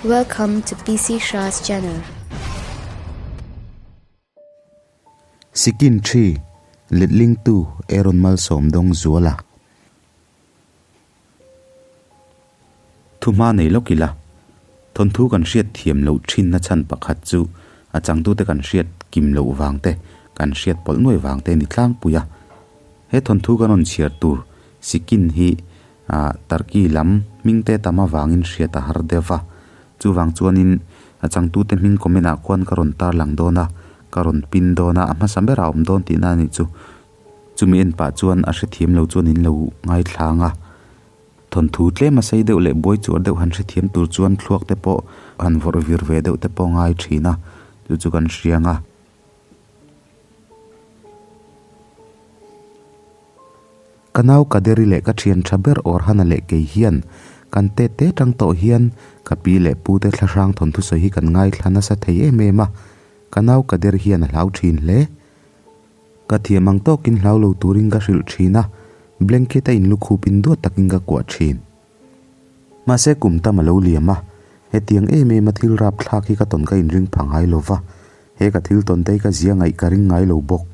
Welcome to PC Shah's channel. Sikin Thi, Letlingtu Aaron Malsawmdawng Zuala. Thuhma nei lawk ila, thawnthu kan hriat thiam loh thinna chhan pakhat chu a changtute kan hriat kim loh vang te, kan hriat pawlh nuai vang te a ni tlangpui a. He thawnthu kan rawn chhiar tur Sikin hi Turkey lam hming te tam avangin hriat a har deuh va, chuvang chuanin a changtute hming comment ah khuan ka rawn tarlang dawn a, ka rawn pin dawn a, a hmasa berah a awm dawn tihna a nih chu. Chumi en pah chuan a hrethiam lo chuan in lo ngaithlang a, thawnthu tlem a sei deuh leh buai chuar deuh han hrethiam tur chuan thluak te pawh han vawrh vir ve deuh te pawh a ngai thin a, chu chu kan hriang a. Ka nau Kaderi leh ka thian tha ber Orhana leh kei hian kan tet te tang tawh hian ka pi leh pu te thlahrang thawnthu sawi hi kan ngaithla nasa thei em em a, ka nau Kaderi hian a hlau thin hle. Ka thiam ang tawkin hlau lo turin ka hrilh thin a, blanket a inlukhup in duat takin ka kuah thin. Mahse kum tam a lo liam a, hetiang em em a thil rapthlak hi ka tawn ka inring pha ngai lo va, he ka thil tawn te hi ka zia ngaih ka ring ngai lo bawk,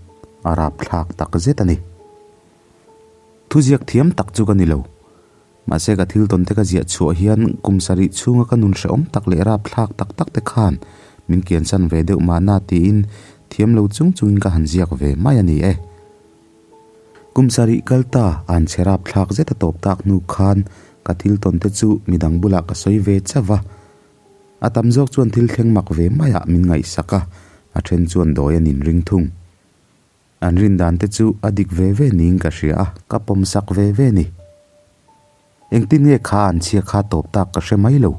a rapthlak tak zet a ni. Thuziak thiam tak chu ka ni lo. Mahse ka thil tawn te ka ziah chhuah hian kum sarih chhunga ka nun hrehawm tak leh rapthlak tak tak te khan min kiansan ve deuh mahna tiin thiam lo chung chungin ka han ziak ve mai a ni e. Kum sarih kal ta an chhe rapthlak zet a tawp tak hnu khan ka thil tawn te chu midang bulah ka sawi ve chauh a. A tam zawk chuan thil thleng mak ve maiah min ngaihsak a, a then chuan dawi an inring thung. An rin dan te chu a dik ve ve niin ka hria a, ka pawmsak ve ve ni. Engtin nge kha an chhia kha tawp tak ka hre mai lo,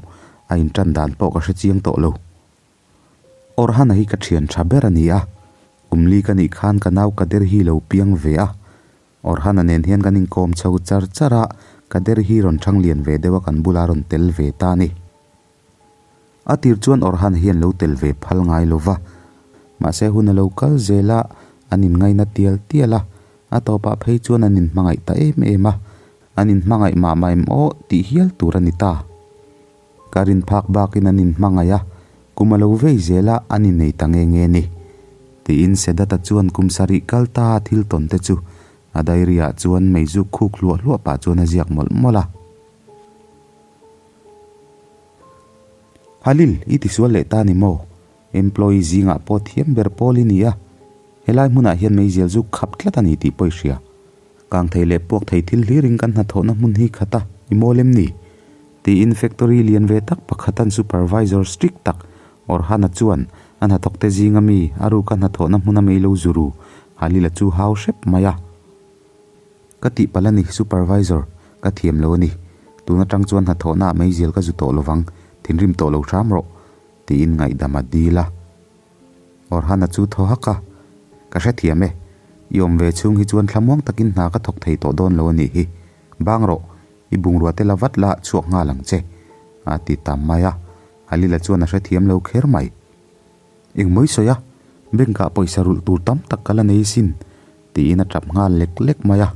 a intan dan pawh ka hre chiang tawh lo. Orhana hi ka thian tha ber a ni a, kumli ka nih khan ka nau Kader hi lo piang ve a. Orhana nen hian kan inkawm chho char char a, Kader hi rawn thang lian ve deuh a kan bula rawn tel ve ta a ni. A tir chuan Orhana hian lo tel ve phal ngai lo va, mahse hun a lo kal zel a, an inngaina tial tial a, a tawpah phei chuan an inhmangaih ta em em a, an inhmangaih mah mah em aw tih hial tur a ni ta. Ka rin phak bakin an inhmangaih a, kum a lo vei zel a, an innei ta nge nge ni. Tiin Sedata chuan kum sarih kal ta a thil tawn te chu a diary ah chuan meizuk khuk hluah hluah pah chuan a ziak mawlh mawlh a. Halil, i tisual leh ta ni maw? Employee zingah pawh thiam ber pawl i ni a, helai hmunah hian meizial zu khap tlat a ni tih pawh i hria. Kang thei leh puak thei thil hlirin kan hnathawhna hmun hi khat a, i mawl em ni? Tiin factory lian ve tak pakhatan supervisor strict tak Orhana chuan a hnathawkte zinga mi a ruka hnathawhna hmuna mei lo zuru Halila chu hau hrep mai a. Ka tihpalh a ni supervisor, ka thiam lo a ni. Tun atang chuan hnathawhnaah meizial ka zu tawh lovang, thinrim tawh lo hram rawh. Tiin ngaihdam a dil a. Orhana chu thaw hak a, Ka hrethiam e, i awm ve chhung hi chuan thlamuang takin hna ka thawk thei tawh dawn lo a nih hi. Bang rawh, i bungrua te la vat la chhuak nghal ang che, a ti ta mai a. Halila chuan a hrethiam lo kher mai. Engmawi sawi a, bank ah pawisa rulh tur tam tak ka la nei sin, tiin a tap nghal lek lek mai a.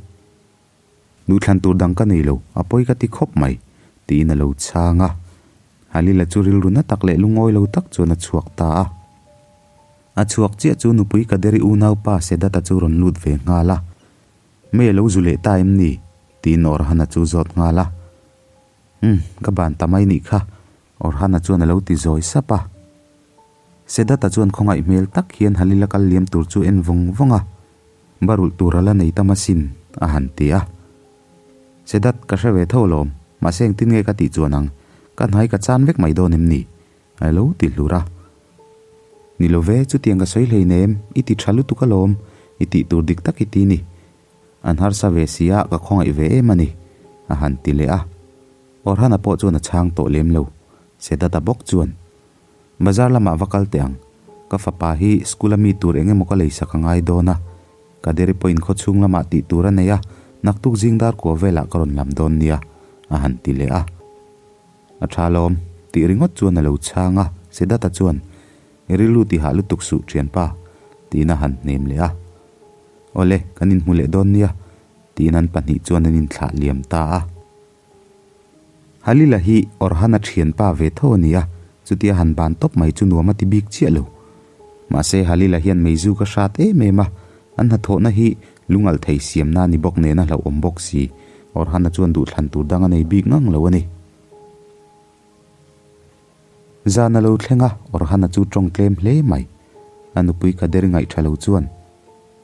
Duhthlan tur dang ka nei lo, a pawi ka ti khawp mai, tiin a lo chhang a. Halila chu rilru na tak leh lungawi lo tak chuan a chhuak ta a. A chhuak chiah chu nupui Kaderi unaupa Sedata chu rawn lut ve nghal a. Mei a lo zu leh ta em ni? tiin Orhana chu zawt nghal a. Umm, ka ban ta mai nih kha, Orhana chuan a lo ti zawi sap a. Sedata chuan khawngaih hmel tak hian Halila kal liam tur chu en vawng vawng a. Barulh tur a la nei tam asin, a han ti a. Sedat, ka hre ve tho alawm, mahse engtin nge ka tih chuan ang, ka hnai ka chan vek mai dawn em ni? A lo ti hlur a. Ni lo ve, chutiang ka sawi hleinem, i ti tha lutuk alawm, i tih tur dik tak i ti ni. An harsa ve si a, ka khawngaih ve em a ni, a han ti leh a. Orhana pawh chuan a chhang tawh lem lo, Sedata bawk chuan. Bazar lamah va kal teh ang. Ka fapa hi school a mi tur eng emaw ka leisak a ngai dawn a. Ka dairy pawhin khawchhung lamah tih tur a nei a, naktuk zing dar kua velah ka rawn lam dawn nia, a han ti leh a. A tha lawm, tih ringawt chuan a lo chhang a, Sedata chuan, I rilru ti hah lutuk suh thianpa, tiin a han hnem leh a. Awle, kan inhmu leh dawn nia, tiin an pahnih chuan an inthlah liam ta a. Halila hi Orhana thianpa ve tho a ni a. Chutia han ban tawp mai chu nuam a ti bik chiah lo. Mahse Halil-a hian meizu ka hrat em em a, an hnathawhna hi lungalh thei siamna a ni bawk nen a hlauhawm bawk si. Orhan-a chuan duhthlan tur dang a nei bik ngang lo a ni. Zan a lo thleng a, Orhan-a chu tawng tlem hle mai. A nupui Kader ngaih tha lo chuan,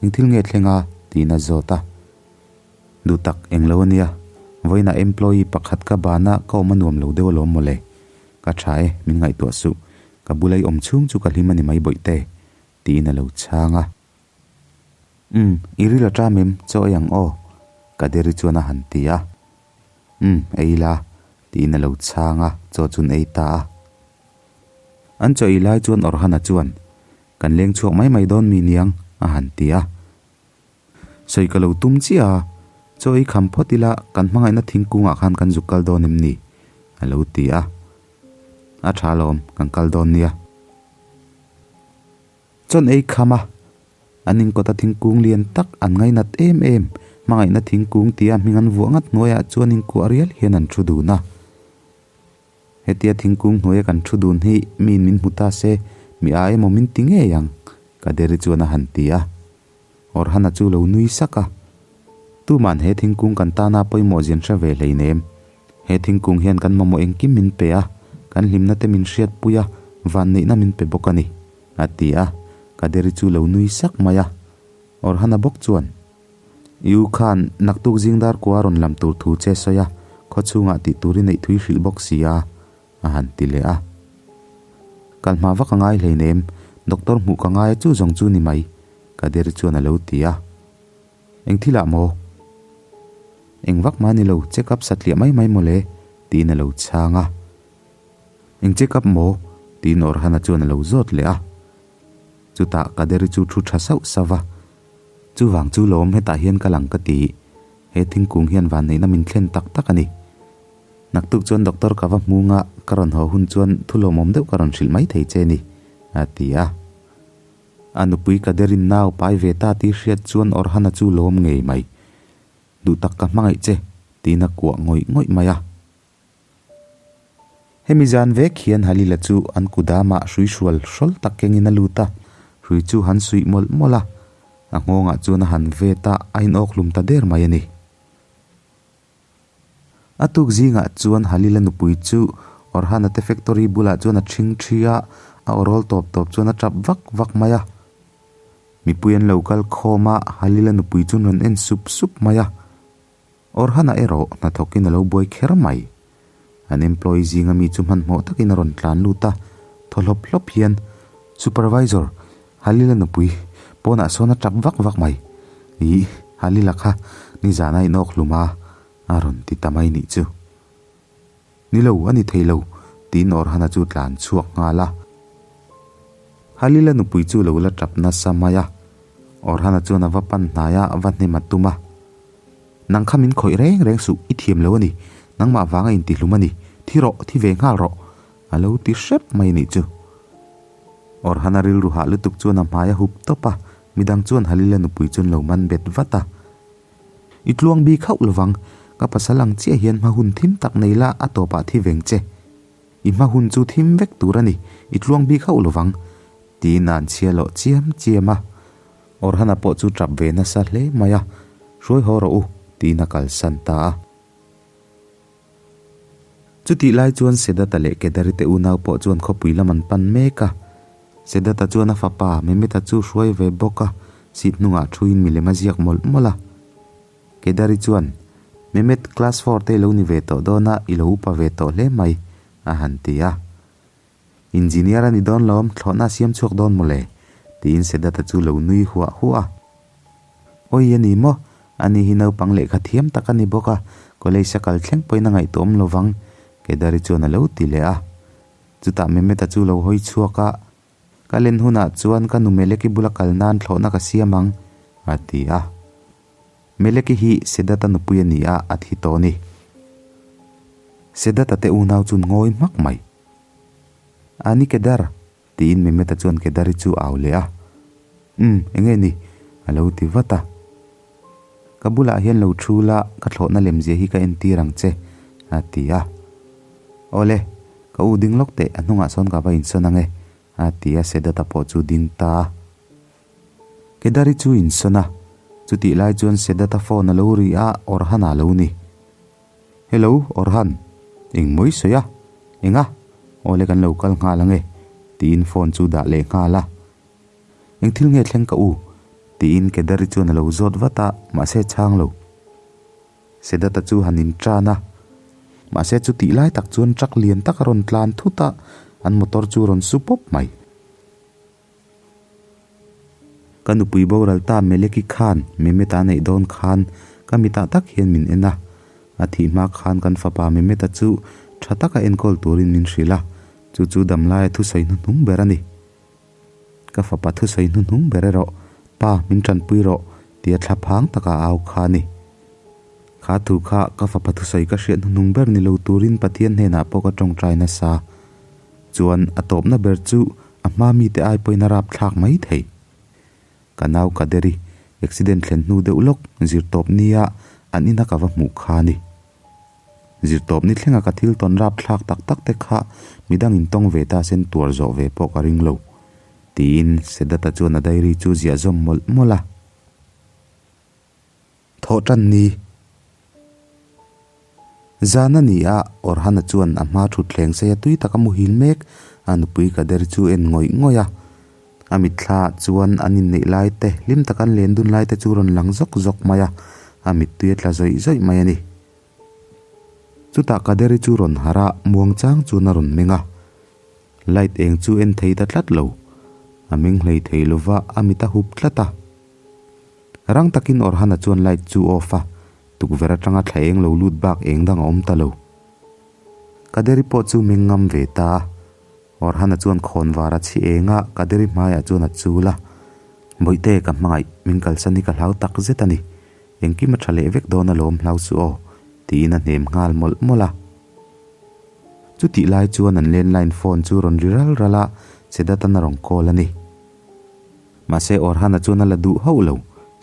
Eng thil nge thleng a? tiin a zawt a. Duh tak eng lo a nia, vawiinah employee pakhat ka ban a, ka awm a nuam lo deuh alawm mawle. Ka tha e, min ngaihtuah suh. Ka bula i awm chhung chu ka hlim a ni mai bawihte, tiin a lo chhang a. Umm, i ril a ṭam em? Chaw ei ang aw, Kaderi chuan a han ti a. Umm, ei la, tiin a lo chhang a, chaw chu an ei ta a. An chaw ei lai chuan Orhana chuan, Kan leng chhuak mai mai dawn mi niang, a han ti a. Sawi ka lo tum chiah a, chaw ei kham phawt ila kan hmangaihna thingkungah khan kan zuk kal dawn em ni? a lo ti a. A tha alawm, kan kal dawn nia. Chawn ei kham a, an inkawta thingkung lian tak an ngainat em em, hmangaihna thingkung tia hming an vuah ngat hnuaiah chuan inkuah rial hian an thu dun a. Hetia thingkung hnuaia kan thu dun hi miin min hmu ta se, mi a emaw min ti ngei ang, Kaderi chuan a han ti a. Orhana chu lo nui sak a. Tuman he thingkung kan tana pawimawh zian hre ve hleinem. He thingkung hian kan mamawh engkim min pe a, kan hlimna te min hriatpui a, vanneihna min pe bawk a ni, a ti a. Kaderi chu lo nui sak mai a. Orhana bawk chuan, I u khan naktuk zing dar kua rawn lam tur thu che sawi a, khaw chhungah tih tur i neih thui hrilh bawk si a, a han ti leh a. Kal hma vak a ngai hleinem, doctor hmuh ka ngai a chu zawng chu ni mai, Kaderi chuan a lo ti a. Eng thil ah maw? Eng vak mah ni lo, check up satliah mai mai mawle, tiin a lo chhang a. Eng check up maw? tiin Orhana chuan a lo zawt leh a. Chutah Kaderi chu thu tha sauh sauh va, Chuvang chu lawm hetah hian ka lang ka ti, he thingkung hian vanneihna min thlen tak tak a ni. Naktuk chuan doctor ka va hmung a, ka rawn haw hun chuan thu lawmawm deuh ka rawn hrilh mai thei che ni, a ti a. A nupui Kaderin nau pai ve ta tih hriat chuan Orhana chu lawm ngei mai. Duh tak ka hmangaih che, tiin a kuah ngawih ngawih mai a. Hemi zan vek hian Halila chu an kudamah hrui hrual hrawl tak kengin a lut a, hrui chu han suih mawlh mawlh a, a nghawngah chuan a han vet a, a inawk hlum ta der mai a ni. A tuk zingah chuan Halila nupui chu Orhana te factory bulah chuan a ṭhing ṭhi a, a awrawl tawp tawp chuan a ṭap vak vak mai a. Mipui an lo kal khawm a, Halila nupui chuan rawn en sup sup mai a. Orhana erawh hnathawkin a lo buai kher mai. An employee zinga mi chu hmanhmawh takin a rawn tlan lut a, thaw hlawp hlawp hian, Supervisor, Halila nupui, pawnah sawn a tap vak vak mai. Ih, Halila kha nizan a inawk hlum a, a rawn ti ta mai nih chu. Ni lo, a ni thei lo, tiin Orhana chu tlan chhuak nghal a. Halila nupui chu lo la tap nasa mai a. Orhana chuan a va pan hnai a, va hnem a tum a. Nang kha min khawih reng reng suh, i thiam lo a ni. Nangmah vanga intihlum a ni. Thi rawh, thi ve nghal rawh, a lo ti hrep mai nih chu. Orhana rilru hah lutuk chuan a hmai a hup tawp a, midang chuan Halila nupui chuan lo man bet vat a. I tluang bik hauh lovang, ka pasal ang chiah hian hma hun thim tak nei la a tawpah thi veng che. I hma hun chu thim vek tur a ni, i tluang bik hauh lovang, tiin a an chhia lawh chiam chiam a. Orhana pawh chu tap ve nasa hle mai a, Hruai haw rawh u, tiin a kalsan ta a. Chutih lai chuan Sedata leh Kedari te unau pawh chuan khawpui lam an pan mek a. Sedata chuan a fapa Mehmeta chu hruai ve bawk a, seat hnungah thuin milem a ziak mawlh mawlh a. Kedari chuan, Mehmet, class four te i lo ni ve tawh dawn a, i lo upa ve tawh hle mai, a han ti a. Engineer a ni dawn lawm, thlawhna a siam chhuak dawn mawle, tiin Sedata chu lo nui huah huah a. Awi a ni maw? Ani hi naupang lehkha thiam tak a ni bawk a, college a kal thleng pawhin a ngaihtuahawm lo vang, Kedari chuan a lo ti leh a. Chutah Mehmet-a chu lo hawi chhuak a, Ka len hunah chuan ka nu Meleki bula kal nan thlawhna ka siam ang, a ti a. Meleki hi Sedat-a nupui a ni a, a thi tawh a ni. Sedat-a te unau chu an ngawi hmak mai. A ni Kedar, tiin Mehmet-a chuan Kedari chu a au leh a. Umm, enge ni? a lo ti vat a. Ka bulah hian lo thu la, ka thlawhna lemzia hi ka entir ang che, a ti a. Awle, Ka u ding lawk teh, a hnungah sawn ka va insawn ang e, a ti a, Sedata pawh chu ding ta a. Kedari chu insawn a, chutih lai chuan Sedata phone a lo ri a, Orhan a lo ni. Hello, Orhan, eng mawi sawi a? Enga? Awle kan lo kal nghal ang e, tiin phone chu dah leh nghal a. Eng thil nge thleng ka u? tiin Kedari chuan a lo zawt vat a, mahse chhang lo. Sedata chu han intan a, mahse chutih lai tak chuan truck lian tak a rawn tlan thut a, an motor chu a rawn su pawp mai. Ka nupui boral ta Meleki khan Mehmet-a neih dawn khan ka mitah tak hian min en a, a thih hma khan kan fapa Mehmet-a chu tha taka enkawl turin min hrilh a, chu chu damlaia thusawi hnuhnung ber a ni. Ka fapa thusawi hnuhnung ber erawh, Pa, min tanpui rawh, tia thla phang taka a au kha a ni. Kha thu kha ka fapa thusawi ka hriat hnuhnung ber ni lo turin Pathian hnenah pawh ka tawngtai nasa. Chuan a tawpna ber chu a hma mite ai pawhin a rapthlak mai thei. Ka nau Kaderi accident thlen hnu deuh lawk zirtawp nia an ina ka va hmuh kha a ni. Zirtawp ni thlenga ka thil tawn rapthlak tak tak te kha midang in tawng ve ta sen tuar zawh ve pawh ka ring lo, tiin Sedata chuan a diary chu ziah zawm mawlh mawlh a. Thawh tan ni. Zan a ni a, Orhana chuan a hma thutthleng sei a tui taka muhil mek a nupui Kader chu en ngawih ngawih a. A mitthla chuan an inneih lai te, hlim taka an len dun lai te chu rawn lang zawk zawk mai a, a mittui a tla zawih zawih mai a ni. Chutah Kaderi chu rawn harh a, muang chang chuan a rawn meng a. Light eng chu en thei ta tlat lo. A meng hlei thei lova, a mit a hup tlat a. Rang takin Orhana chuan light chu off a, tukverh atanga thla eng lo lut bak eng dang a awm ta lo. Kaderi pawh chu meng ngam ve ta a. Orhana chuan khawn var a chhi eng a, Kaderi hmaiah chuan a chul a. Bawihte ka hmangaih, min kalsan hi ka hlau tak zet a ni. Engkim a tha leh vek dawn alawm hlau suh aw, tiin a hnem nghal mawlh mawlh a. Chutih lai chuan an landline phone chu rawn ri ral ral a, Sedat-an a rawn call a ni. Mahse Orhan-a chuan a la duh hauh lo,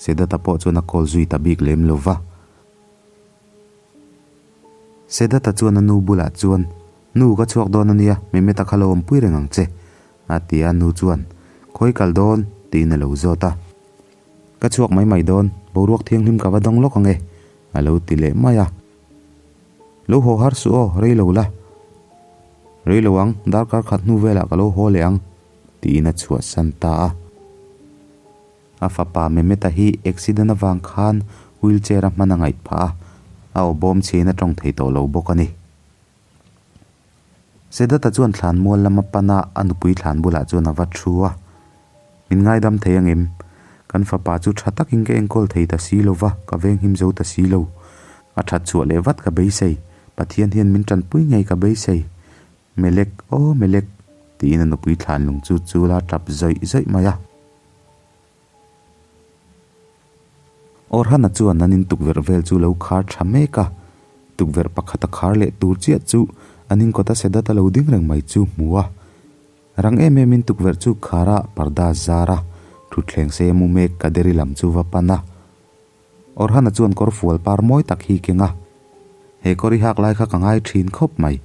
Sedat-a pawh chuan a call zui ta bik lem lo va. Sedat-a chuan a nu bulah chuan, Nu, ka chhuak dawn a nia, Mehmet-a kha lo awmpui reng ang che, a ti a, nu chuan, Khawi kal dawn? tiin a lo zawt a. Ka chhuak mai mai dawn, boruak thianghlim ka va dawng lawk ang e, a lo ti leh mai a. Lo haw har suh aw, rei lo la. Rei lo ang, darkar khat hnu velah ka lo haw leh ang. Tiin a chhuahsan ta a. A fapa Mehmet-a hi accident avang khan wheelchair a hman a ngaih phah a, a aw bawm chhiain a tawng thei tawh lo bawk a ni. Sedat-a chuan thlan mual lama pan a, a nupui thlan bulah chuan a va thu a. Min ngaidam thei angem? Kan fapa chu tha takin ka enkawl thei ta si lo va, ka venghim zo ta si lo. A that chhuah leh vat ka beisei. Pathian hian min tanpui ngei ka beisei. Melek, aw Melek, tiin a nupui thlan lung chu chul a tap zawih zawih mai a. Orhana chuan an in tukverh vel chu lo khar tha mek a, tukverh pakhat a khar leh tur chiah chu an in kawta Sedat a lo ding reng mai chu hmu a. Rang em em in tukverh chu khar a, parda zar a, thutthleng sei a mu mek Kaderi lam chu va pan a. Orhana chuan kawr fual par mawi tak hi keng a, He kawr i hak lai kha ka ngai thin khawp mai.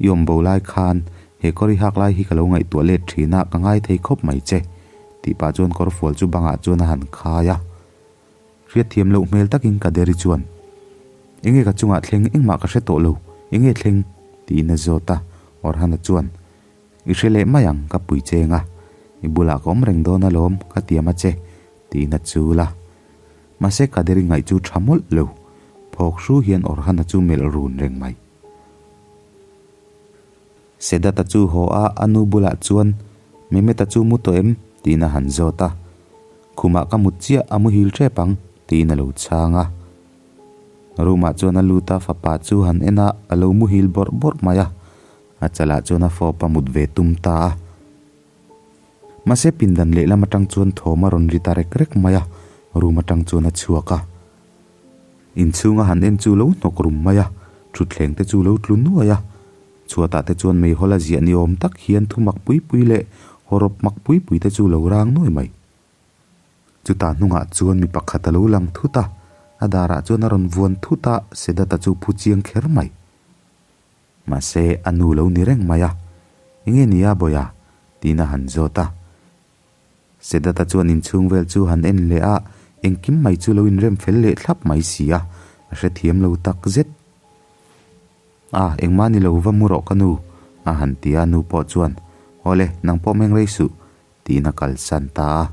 I awm bo lai khan he kawr i hak lai hi ka lo ngaihtuah let thin a, ka ngai thei khawp mai che, tih pah chuan kawr fual chu bangah chuan a han khai a. Hriatthiam loh hmel takin ka deri chuan, Enge ka chungah thleng engmah ka hre tawh lo, enge thleng? tiin a zawt a, Orhana chuan, I hre leh mai ang, ka pui cheng a, i bulah ka awm reng dawn alawm, ka tiam a che, tiin a chul a. Mahse ka deri ngaih chu tha mawlh lo, phawk hru hian Orhana chu melh run reng mai. Sedat-a chu haw a, a nu bulah chuan, Mehmet-a chu mu tawh em? tiin a han zawt a. Khumah ka mut chiah, a muhil ṭep ang, tiin a lo chhang a. Room-ah chuan a lut a, fapa chu han en a, a lo muhil bawrh bawrh mai a. A chalah chuan a fawp a mut ve tum ta a. Mahse pindan lehlam aṭang chuan thawm a rawn ri ta rek rek mai a, room aṭang chuan a chhuak a. Inchhunga han en chu lo hnawk rum mai a, thutthleng te chu lo tlu nuai a. Chhuatah te chuan meihawl a ziah ni awm tak hian thu mak pui pui leh hawrawp mak pui pui te chu lo rang nuai mai. Chutah hnungah chuan mi pakhat a lo lang thut a, a darah chuan a rawn vuan thut a, Sedata chu phu chiang kher mai. Mahse, a nu lo ni reng mai a. Enge ni a Bawiha? tiin a han zawt a. Sedata chuan inchhung vel chu han en leh a, engkim mai chu lo inrem fel leh thlap mai si a, a hrethiam lo tak zet. A, engmah ni lo va mu rawh ka nu, a han ti a, nu pawh chuan, Awle, nang pawh meng rei suh, tiin a kalsan ta a.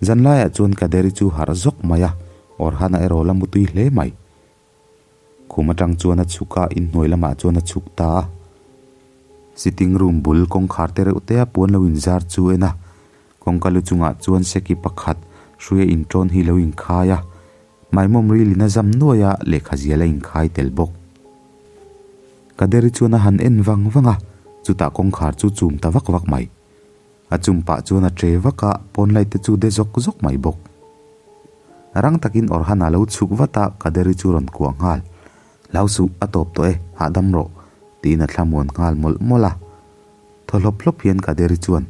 Zanlaiah chuan Kaderi chu harh zawk mai a, Orhana erawh la mutui hle mai. Khum atang chuan a chhuk a, inhnuai lamah chuan a chhuk ta a. Sitting room bul kawngkhar te reuh te a puan lo inzar chu en a, kawngka lu chungah chuan seki pakhat hruia inṭawn hi lo inkhai a, maimawm rilin a zam nuai a, lehkha zial a inkhai tel bawk. Kaderi chuan a han en vang vang a, chutah kawngkhar chu chum ta vak vak mai. A chum pah chuan a tre vak a, pawn light te chu de zawk zawk mai bawk. Rang takin Orhan a lo chhuk vat a, Kaderi chu rawn kuah nghal. Hlau suh, a tawp tawh e, hahdam rawh, tiin a thlamuan nghal mawlh mawlh a. Thaw hlawp hlawp hian Kaderi chuan,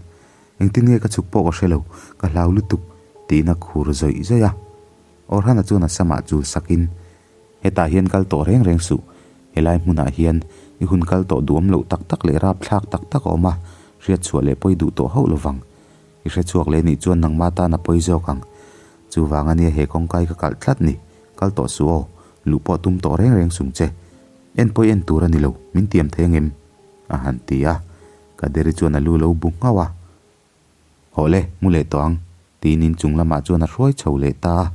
Engtin nge ka chhuk pawh ka hre lo, ka hlau lutuk, tiin a khur zawih zawih a. Orhan-a chuan a samah chul sakin, Hetah hian kal tawh reng reng suh. Helai hmunah hian i hun kal tawh duam loh tak tak leh rapthlak tak tak a awm a, hriatchhuah leh pawi duh tawh hauh lovang. I hrechhuak leh nih chuan nangma tan a pawi zawk ang. Chuvang ania he kawngkai ka kalh tlat ni. Kal tawh suh aw, luh pawh tum tawh reng reng sung che. En pawi en tur a ni lo, min tiam thei angem? a han ti a. Kaderi chuan a lu lo bu nghauh a. Hawh le, mu leh tawh ang, tiin inchung lamah chuan a hruai chho leh ta a.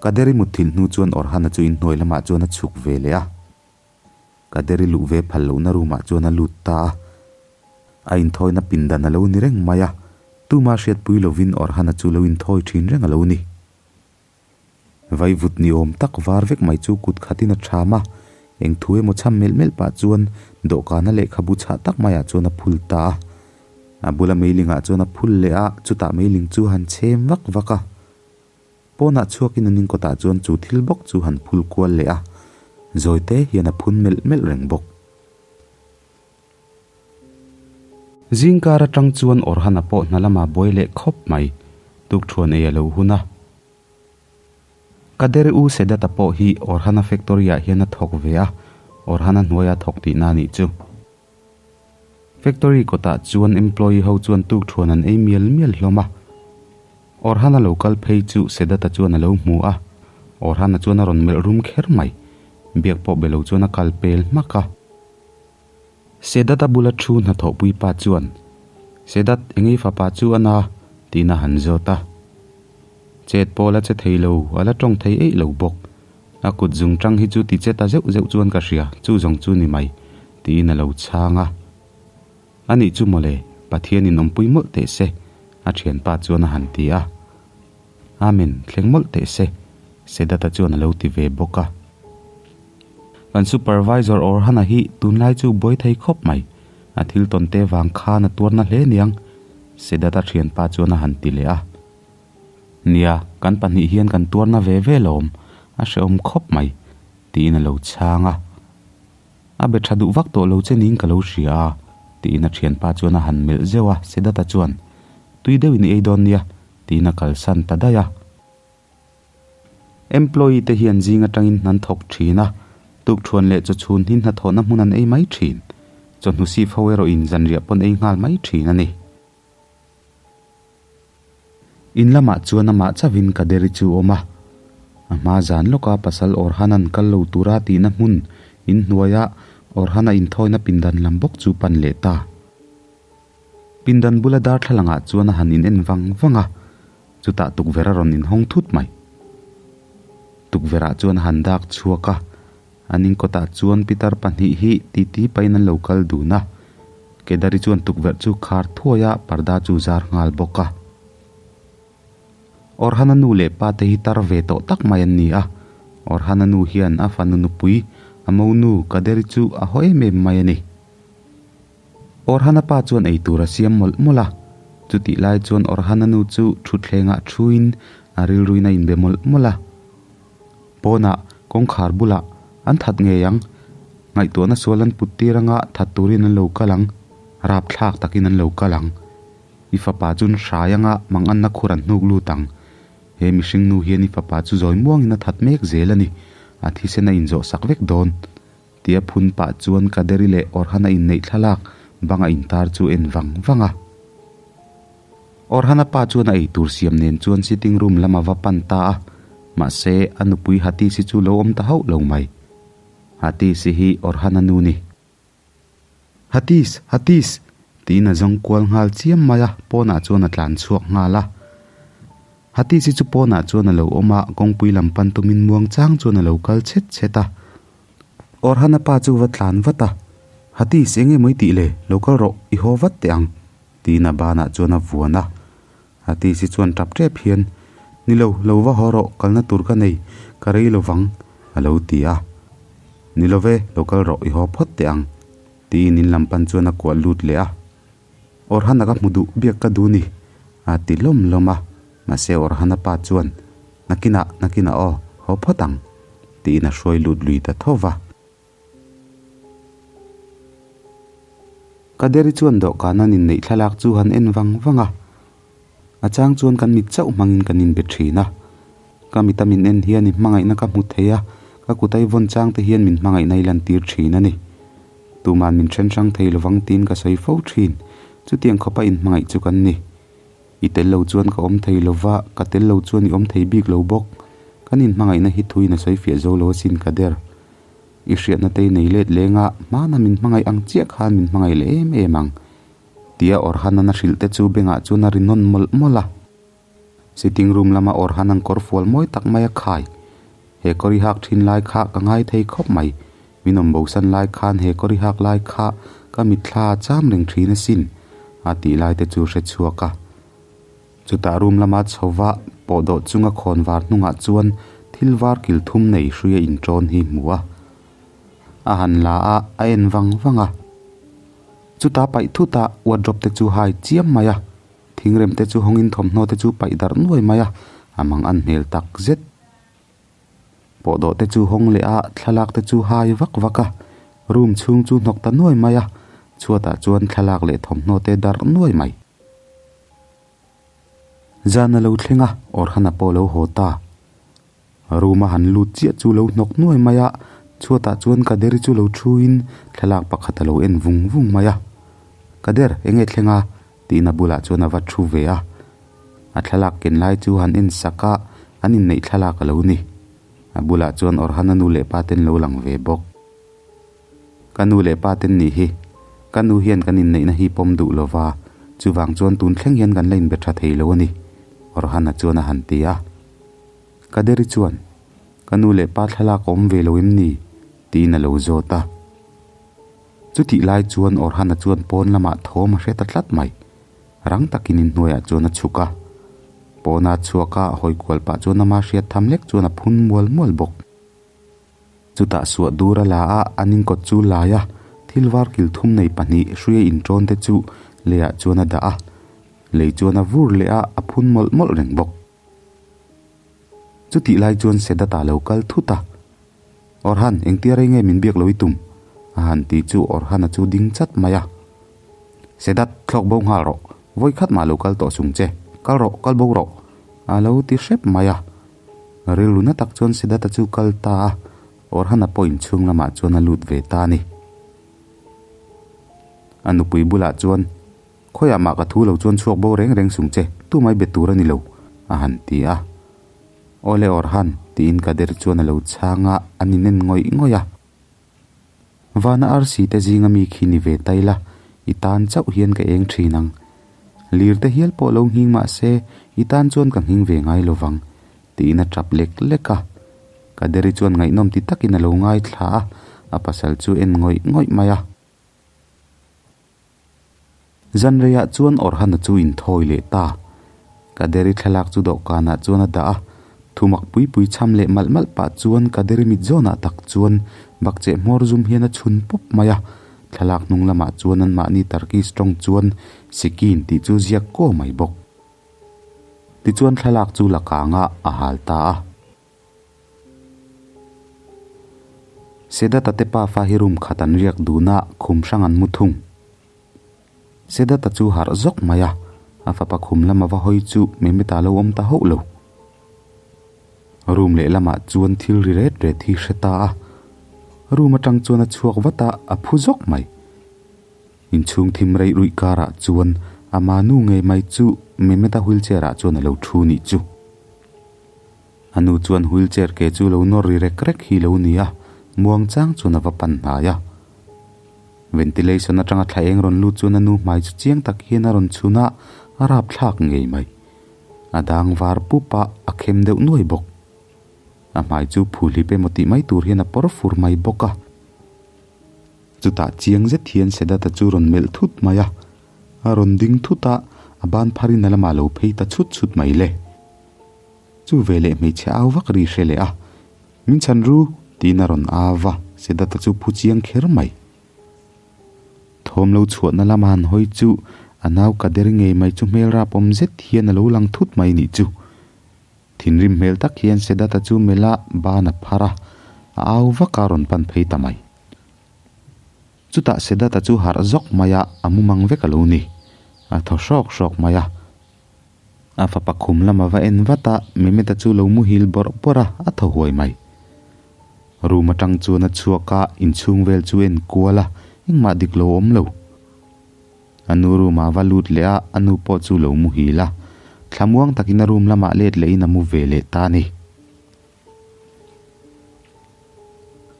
Kaderi mutthilh hnu chuan Orhana chu inhnuai lamah chuan a chhuk ve leh a. Kaderi luh ve phal lohna room ah chuan a lut ta a. A inthawina pindan a lo ni reng mai a, tuma hriatpui lovin Orhana chu lo inthawi thin reng a lo ni. Vaivut ni awm tak var vek mai chu kut khatin a tham a, eng thu emaw chham melh melh pah chuan dawhkana lehkhabu chhah tak maiah chuan a phul ta a. A bula meilingah chuan a phul leh a, chutah meiling chu a han chhem vak vak a. Pawnah chhuakin an inkawtah chuan chu thil bawk chu han phul kual leh a, zawi te hian a phun melh melh reng bawk. Zingkar atang chuan Orhana pawh hna lamah buai leh khawp mai, tukthuan ei a lo hun a. Kaderi U Sedata pawh hi Orhana factory-ah hian a thawk ve a, Orhana hnuaia thawk tihna a nih chu. Factory kawtah chuan employee ho chuan tukthuan an ei mial mial hlawm a. Orhan a lo kal phei chu Sedata chuan a lo hmu a, Orhan a chuan a rawn melh rum kher mai. Biak pawh be lo chuan a kal pel hmak a. Sedata bula thu hnathawhpui pa chuan, Sedat, engei fapa chu a na? tiin a han zawt a. Chet pawh la che thei lo, a la tawng thei eih lo bawk. A kut zung tang hi chu ti che ta zeuh zeuh chuan ka hria, chu zawng chu ni mai, tiin a lo chhang a. A nih chu mawle, Pathianin awmpui mawlh teh se, a thianpa chuan a han ti a. Amen, thleng mawlh teh se, Sedata chuan a lo ti ve bawk a. Kan supervisor Orhana hi tunlai chu buai thei khawp mai, a thil tawn te vang khan a tuarna hle niang, Sedata thianpa chuan a han ti leh a. Nia, kan pahnih hian kan tuarna ve ve lawm, a hrehawm khawp mai, tiin a lo chhang a. A be tha duh vak tawh lo che niin ka lo hria a, tiin a thianpa chuan a han melh zeuh a, Sedata chuan, Tui deuhin i ei dawn nia, tiin a kalsan ta daih a. Employee te hian zing atangin hna an thawk thin a, tukṭhuan leh chawchhun hi hnathawhna hmun an ei mai thin. Chawhnu sif ho erawhin zanriah pawn ei nghal mai thin a ni. In lamah chuan amah chauhin Kaderi chu a awm a. A hma zan lawka pasal Orhan-a'n kal lo tura tihna hmun in hnuaia Orhan-a inthawina pindan lam bawk chu pan leh ta. Pindan bula darthlalangah chuan a han in en vang vang a, chutah tukverh a rawn inhawng thut mai. Tukverhah chuan a han dak chhuak a, An inkawtah chuan pitar pahnih hi titi pahin an lo kal dun a, Kedari chuan tukverh chu khar thuai a, parda chu zar nghal bawk a. Orhana nu leh pa te hi tar ve tawh tak mai an ni a, Orhana nu hian a fanu nupui, a monu Kaderi chu a haw em em mai a ni. Orhana pa chuan eitur a siam mawlh mawlh a, chutih lai chuan Orhana nu chu thutthlengah thuin a rilruin a inbe mawlh mawlh a. Pawnah, kawngkhar bulah, an that ngei ang. Ngaihtuahna sual an put tir anga that turin an lo kal ang. Rapthlak takin an lo kal ang. I fapa chun hrai anga manganna khur an hnuk lut ang. He mihring nu hian i fapa chu zawi muangin a that mek zel a ni, a thisen a inzawh sak vek dawn. Tia phun pah chuan Kaderi leh Orhana inneih thlalak banga intar chu en vang vang a. Orhana pa chuan a eitur siam nen chuan sitting room lam a va pan ta a, mahse a nupui Hatisi chu lo awm ta hauh lo mai. Hatisi hi Orhana nu ni. Hatis! Hatis! tiin a zawng kual nghal chiam mai a, pawnah chuan a tlan chhuak nghal a. Hatis hi chu pawnah chuan a lo awm a, kawngpui lam pan tumin muang chang chuan a lo kal chhet chhet a. Orhana pa chu va tlan vat a, Hatis, eng nge maw i tih le? Lo kal rawh, i haw vat teh ang, tiin a banah chuan a vuan a. Hatis hi chuan tap tep hian, Ni lo, lo va haw rawh, kalna tur ka nei, ka rei lo vang, a lo ti a. Ni lo ve, lo kal rawh, i haw phawt teh ang, tiin in lam pan chuan a kuah lut leh a. Orhana ka hmu duh biak ka duh ni, a ti lawm lawm a. Mahse Orhana pa chuan, Nakinah, nakinah aw, haw phawt ang, tiin a hruai lut lui ta tho va. Kaderi chuan dawhkan an inneih thlalak chu han en vang vang a, a chang chuan kan mit chauh hmangin kan inbe thin a. Ka mita min en hian i hmangaihna ka hmu thei a, ka kutai vawn chang te hian min hmangaihna i lantir thin a ni. Tuman min then hrang thei lovang tiin ka sawi fo thin, chutiang khawpa inhmangaih chu kan ni. I tel lo chuan ka awm thei lova, ka tel lo chuan i awm thei bik lo bawk. Kan inhmangaihna hi thuin a sawi fiah zo lo asin ka der. I hriatna te i nei let leng a, hmana min hmangaih ang chiah khan min hmangaih leh em em ang. Tia Orhan-an a hrilh te chu bengah chuan a ri nawn mawlh mawlh a. Sitting room lama Orhan-an kawr fual mawi tak mai a khai. He kawr i hak thin lai kha ka ngai thei khawp mai. Min awm bosan lai khan he kawr i hak lai kha ka mitthla a cham reng thin asin, a tih lai te chu hre chhuak a. Chutah room lama chhova pawhdawh chunga khawn var hnungah chuan thil var kil thum nei hrui a inṭawn hi hmu a. A han la a, a en vang vang a. Chutah paih thut a, wardrobe te chu hai chiam mai a. Thingrem te chu hawngin thawmhnaw te chu paih darh nuai mai a, a mang an hmel tak zet. Pawhdawh te chu hawng leh a, thlalak te chu hai vak vak a, room chhung chu hnawk ta nuai mai a, chhuatah chuan thlalak leh thawmhnaw te darh nuai mai. Zan a lo thleng a, Orhana pawh a lo haw ta. Room a han lut chiah chu lo hnawk nuai mai a, chhuatah chuan Kaderi chu lo thuin thlalak pakhat a lo en vung vung mai a. Kader, enge thleng a? tiin a bulah chuan a va thu ve a. A thlalak ken lai chu han en sak a, an inneih thlalak a lo ni. A bulah chuan Orhana nu leh pa ten lo lang ve bawk. Ka nu leh pa ten nih hi, ka nu hian kan inneihna hi pawm duh lo va, chuvang chuan tun thleng hian kan la inbe tha thei lo a ni, Orhana chuan a han ti a. Kaderi chuan, Ka nu leh pa thlalak a awm ve lo em ni? tiin a lo zawt a. Chutih lai chuan Orhana chuan pawn lamah thawm a hre ta tlat mai. Rang takin inhnuaiah chuan a chhuk a. Pawna chhuak a hawi kual pah chuan ama hriat tham lek chuan a phun mual mual bawk. Chutah suah dur a la a, an inkawt chu lai a, thil var kil thum nei pahnih hruia inṭawn te chu leiah chuan a dah a, lei chuan a vur leh a, a phun mawlh mawlh reng bawk. Chutih lai chuan Sedat-a lo kal thut a, Orhan, engtia rei nge min biak lo i tum? a han ti chu Orhan-a chu ding chat mai a. Sedat, thlawk bo nghal rawh, vawi khat mah lo kal tawh sung che, kal rawh, kal bo rawh, a lo ti hrep mai a. Rilru na tak chuan Siddhartha chu kal ta a, Orhana pawh inchhung lamah chuan a lut ve ta a ni. A nupui bulah chuan, Khawiah mah ka thu lo chuan chhuak bo reng reng sung che, tumai be tur a ni lo, a han ti a. Awle Orhan, tiin Kader chuan a lo chhang a, an inen ngawih ngawih a. Vana arsi te zinga mi khi ni ve ta ila, i tan chauh hian ka eng thin ang. Lir te hial pawh lo nghing mah se, i tan chuan ka nghing ve ngai lo vang, tiin a tap lek lek a. Kaderi chuan ngaihnawm ti takin a lo ngaithla a, a pasal chu en ngawih ngawih mai a. Zanreiah chuan Orhana chu inthawi leh ta. Kaderi thlalak chu dawhkanah chuan a dah a, thumak pui pui cham leh malh malh pah chuan Kaderi mit zawnah tak chuan bakcheh hmawr zum hian a chhun pawp mai a. Thlalak hnung lamah chuan anmahni Turkish tawng chuan Sikin tih chu ziak kuau mai bawk. Tichuan thlalak chu la kangah a hal ta a. Sedata te pafa hi room khat an riak dun a, khum hrang an mu thung. Sedata chu harh zawk mai a, a fapa khum lama va hawi chu Mehmet-a lo awm ta hauh lo. Room lehlamah chuan thil ri ret ret hi hre ta a. Room atang chuan a chhuak vat a, a phu zawk mai. Inchhung thim reih ruih karah chuan ama nu ngei mai chu Mehmet-a wheelchair ah chuan a lo thu nih chu. A nu chuan wheelchair ke chu lo nawr ri rek rek hi lo ni a, muang chang chuan a va pan hnai a. Ventilation atanga thla eng rawn lut chuan a nu hmai chu chiang tak hian a rawn chhun a, a rap thlak ngei mai. A dang var pup a, a khem deuh nuai bawk. A hmai chu phuhlip emaw tih mai tur hian a pawr fur mai bawk a. Chutah chiang zet hian Sedata chu rawn melh thut mai a, a rawn ding thut a, a ban pharin a lamah lo phei ta chhut chhut mai le. Chu veleh hmeichhe au vak ri hre leh a, Min chhan ru! tiin a rawn au va, Sedata chu phu chiang kher mai. Thawm lo chhuahna lama han hawi chu a nau ka der ngei mai chu hmel rap awm zet hian a lo lang thut mai nih chu. Thinrim hmel tak hian Sedata chu melh a ban a phar a, a au vak a rawn pan phei ta mai. Chutah Sedata chu harh zawk mai a, a mumang vek a lo ni. A thaw hrawk hrawk mai a. A fapa khum lama va en vat a, Mehmet-a chu lo muhil bawrh bawrh a, a thaw huai mai. Room atang chuan a chhuak a, inchhung vel chu en kual a, engmah dik lo awm lo. A nu room ah va lut leh a, a nu pawh chu lo muhil a. Thlamuang takin a room lamah let lehin a mu ve leh ta a ni.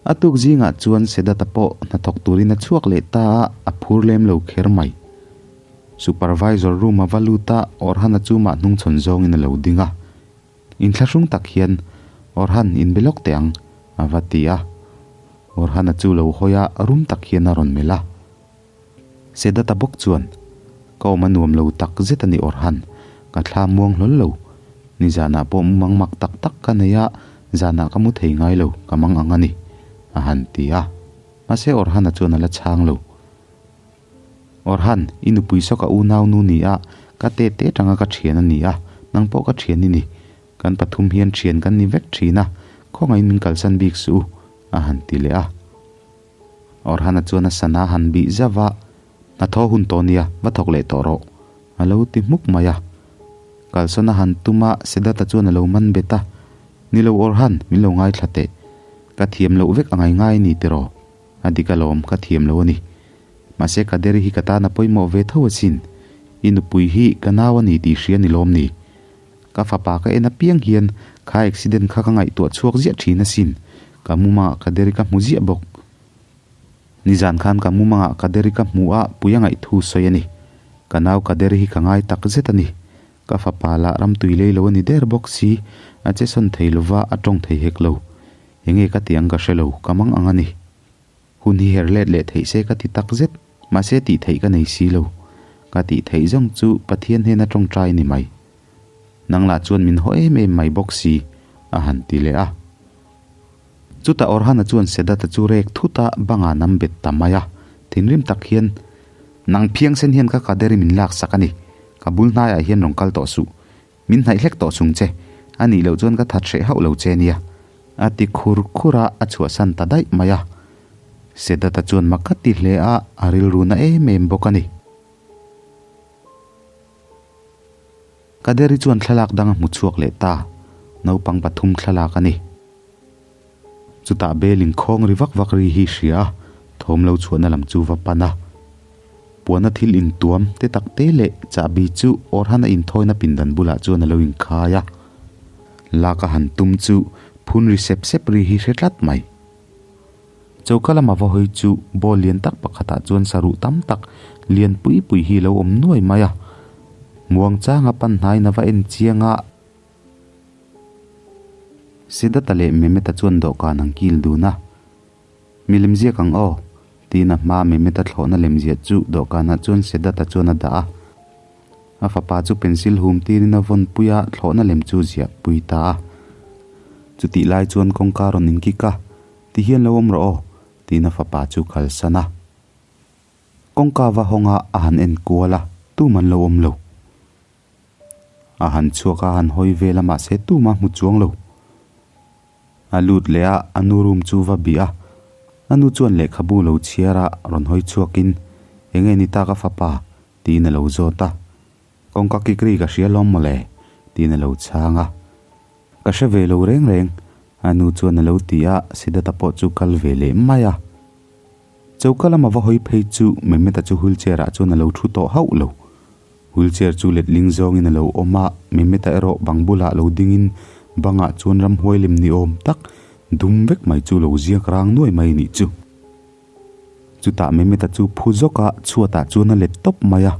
A tuk zingah chuan Sedata pawh hnathawk turin a chhuak leh ta a, a phur lem lo kher mai. Supervisor room a va lut a, Orhan-a chu mah hnungchhawn zawngin a lo ding a. Inthlahrung tak hian, Orhan, inbe lawk teh ang, a va ti a. Orhan-a chu lo hawi a, rum tak hian a rawn melh a. Sedata bawk chuan, Ka awm a nuam lo tak zet a ni Orhan, ka thla muang hlawl lo. Nizanah pawh mumang mak tak tak ka nei a, zanah ka mu thei ngai lo, ka mang ang a ni, a han ti a. Mahse Orhan-a chuan a la chhang lo. Orhan, i nupui saw ka unau nu ni a, ka te te atanga ka thian a ni a, nang pawh ka thian i ni. Kan pathum hian thian kan ni vek thin a, khawngaihin min kalsan bik suh u, a han ti leh a. Orhana chuan a sana han bih zauh a, Hnathawh hun tawh nia, va thawk leh tawh rawh, a lo ti hmuk mai a. Kalsawn a han tum a, Sedata chuan a lo man bet a, Ni lo Orhan, min lo ngaithla teh. Ka thiam loh vek a ngai ngai a ni tiraw? A dik alawm, ka thiam lo a ni. Mahse Kaderi hi ka tan a pawimawh ve tho asin. I nupui hi ka nau a ni tih hria ni lawm ni? Ka fapa ka en apiang hian kha accident kha ka ngaihtuah chhuak ziah thin asin, ka mumangah ka deri ka hmu ziah bawk. Nizan khan ka mumangah ka deri ka hmu a, pui a ngaihthu sawi a ni. Ka nau ka deri hi ka ngai tak zet a ni. Ka fapa lah ramtui lei lo a ni der bawk si, a che sawn thei lova a tawng thei hek lo. Enge ka tih ang ka hre lo, ka mang ang a ni. Hun hi her let leh theih se ka ti tak zet, mahse tih theih ka nei si lo. Ka tih theih zawng chu Pathian hnena tawngtai ni mai. Nang lah chuan min haw em em mai bawk si, a han ti leh a. Chutah Orhana chuan Sedat-a chu rek thut a, bangah nam bet ta mai a. Thinrim tak hian, Nang phiangsen hian ka kader i min laksak a ni. Ka bul hnaiah hian rawn kal tawh suh. Min hnaih hlek tawh chung che, a nih loh chuan ka that hreh hauh lo che nia. A ti khur khur a, a chhuahsan ta daih mai a. Sedata chuan mak a ti hle a, a rilru na em em bawk a ni. Kaderi chuan thlalak dang a hmu chhuak leh ta, naupang pathum thlalak a ni. Chutah bel inkhawng ri vak vak ri hi hria a, thawm lo chhuahna lam chu va pan a. Puana thil intuam te tak te leh chahbi chu Orhan a inthawina pindan bulah chuan a lo inkhai a. Lak a han tum chu phun ri sep sep ri hi hre tlat mai. Choka lama va hawi chu ball lian tak pakhatah chuan saruh tam tak lian pui pui hi a lo awm nuai mai a. Muangchanga pan hnaiin a va en chiang a. Siddhartha leh Mehmet-a chuan dawhkan an kil dun a, Mi lemziak ang aw, tiin a hmaa Mehmet-a thlawhna lemziah chu dawhkanah chuan Siddhartha chuan a dah a. A fapa chu pencil hum tirin a vawn pui a, thlawhna lem chu ziah pui ta a. Chutih lai chuan kawngka rawn inkik a, Ti hian lo awm rawh aw, tiin a fapa chu kalsan a. Kawngka va hawng a, a han en kual a, tum an lo awm lo. A han chhuak a, a han hawi vel a, mahse tumah hmu chuang lo. A lut leh a, a nu room chu va bih a. A nu chuan lehkhabu lo chhiar a, rawn hawi chhuakin, Enge ni ta ka fapa? tiin a lo zawt a. Kawngka kik ri ka hria lawm mawle, tiin a lo chhang a. Ka hre ve lo reng reng, a nu chuan a lo ti a, Siddhartha pawh chu kal ve leh mai a. Choka lama va hawi phei chu Mehmet-a chu wheelchair ah chuan a lo thu tawh hauh lo. Wheelchair chu letling zawngin a lo awm a, Mehmet-a erawh bang bulah lo dingin bangah chuan ramhuai lem ni awm tak dum vek mai chu lo ziak rang nuai mai a nih chu. Chutah Mehmet-a chu phu zawk a, chhuatah chuan a let tawp mai a,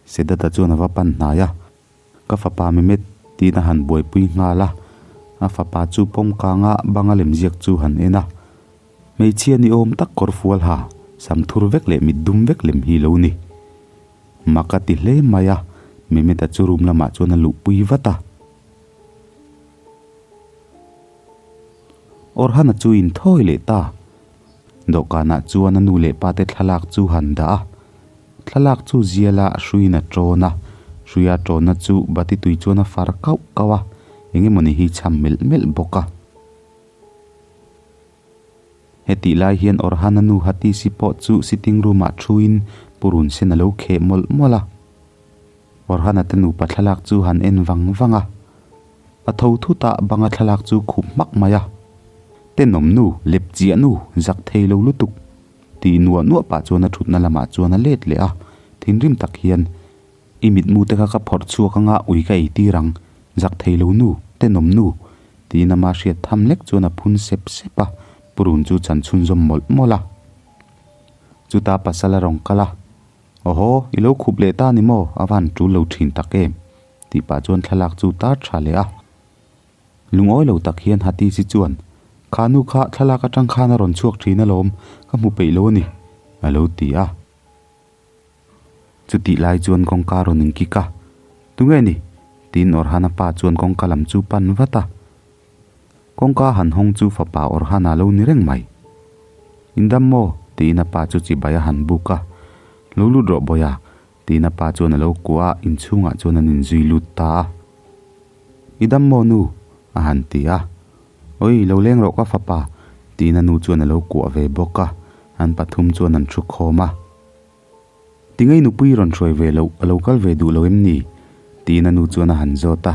Sedat-a chuan a va pan hnai a. Ka fapa Mehmet tiin a han buaipui nghal a, a fapa chu pawm kanga banga lemziak chu han en a. Hmeichhia ni awm tak kawr fual ha, sam thur vek leh mit dum vek lem hi lo ni. Mak a ti hle mai a, Mehmet-a chu room lamah chuan a luhpui vat a. Orhan-a chu inthawi leh ta. Dawhkanah chuan a nu leh pate thlalak chu han dah a. Thlalak chu ziala hruiin a ṭawn a, hruia ṭawnna chu bati tui chuan a far kauh kauh a, eng emawni hi cham melh melh bawk a. Hetih lai hian Orhan-a nu Hatisi pawh chu sitting room-ah ṭhuin purun sen a lo kheh mawlh mawlh a. Orhan-a te nupa thlalak chu han en vang vang a. A tho thut a, banga thlalak chu khup hmak mai a. Tenawm nu, lep chiah nu, zak thei lo lutuk. Tih nuah nuah pah chuan a thutna lamah chuan a let leh a, thinrim tak hian, I mitmu te kha ka phawrh chhuak anga ui ka ei tir ang, zak thei lo nu, tenawm nu. Tiin ama hriat tham lek chuan a phun sep sep a, purun chu chan chhunzawm mawlh mawlh a. Chutah pasal a rawn kal a. Awhaw, i lo khup leh ta ni maw? A van tul lo thin tak em? Tih pah chuan thlalak chu tar tha leh a. Lungawi lo tak hian Hatisi chuan, Kha nu kha thlalak atang khan a rawn chhuak thin alawm, ka hmu peih lo a ni, a lo ti a. Chutih lai chuan kawngka rawn inkik a, Tunge ni? Tiin Orhana pa chuan kawngka lam chu pan vat a. Kawngka han hawng chu fapa Orhana lo ni reng mai. Indam maw? Tiin a pa chu chibai a han buk a. Lo lut rawh Bawia, tiin a pa chuan a lo kuah a, inchhungah chuan an inzui lut ta a. I dam maw nu? a han ti a. Oi, lo leng rawh ka fapa, tiin a nu chuan a lo kuah ve bawk a, an pathum chuan an thu khawm a. Tingei nupui rawn hruai ve loh, a lo kal ve duh lo em ni? tiin a nu chuan a han zawt a.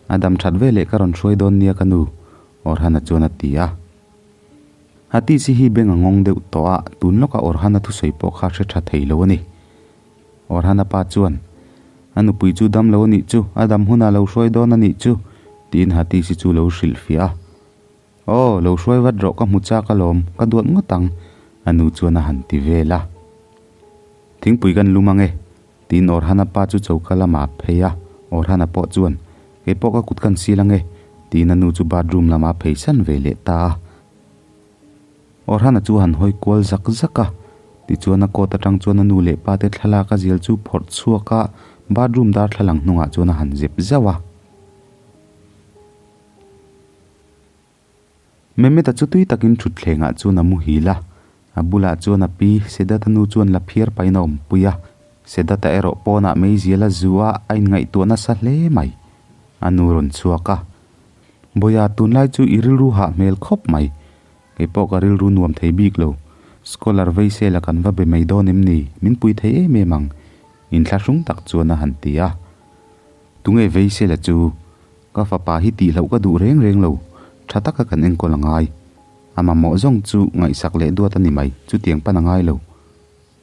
A dam that ve leh ka rawn hruai dawn nia ka nu, Orhana chuan a ti a. Hatisi hi beng a ngawng deuh tawh a, tun lawka Orhana thusawi pawh kha hre tha thei lo a ni. Orhana pa chuan, A nupui chu dam lo a nih chu, a dam hunah lo hruai dawn a nih chu, tiin Hatisi chu lo hrilhfiah a. Aw, lo hruai vat rawh ka hmu chak alawm, ka duat ngawt ang, a nu chuan a han ti vel a. Thingpui kan lum ang e, tiin Orhana pa chu choka lamah a phei a, Orhana pawh chuan, Kei pawh ka kut kan sil ang e, tiin a nu chu bathroom lamah a phei san ve leh ta a. Orhana chu a han hawi kual zak zak a, tichuan a coat atang chuan a nu leh pa te thlalak a zial chu phawrh chhuak a, bathroom darthlalang hnungah chuan a han zep zauh a. Mehmet-a chu tui takin thutthlengah chuan a muhil a, a bulah chuan a pi Sedat-a nu chuan la phiar pahin a awmpui a, Sedat-a erawh pawnah meizial a zu a, a inngaihtuah nasa hle mai. A nu rawn chhuak a, Bawia tunlai chu i rilru hah hmel khawp mai, kei pawh ka rilru nuam thei bik lo, scholar vei sela kan va be mai dawn em ni, min pui thei em em ang, inthlahrung tak chuan a han ti a. Tunge vei sela chu? Ka fapa hi tihloh ka duh reng reng lo, tha taka kan enkawl a ngai. A mamawh zawng chu ngaihsak leh duat a ni mai, chutiang pan a ngai lo.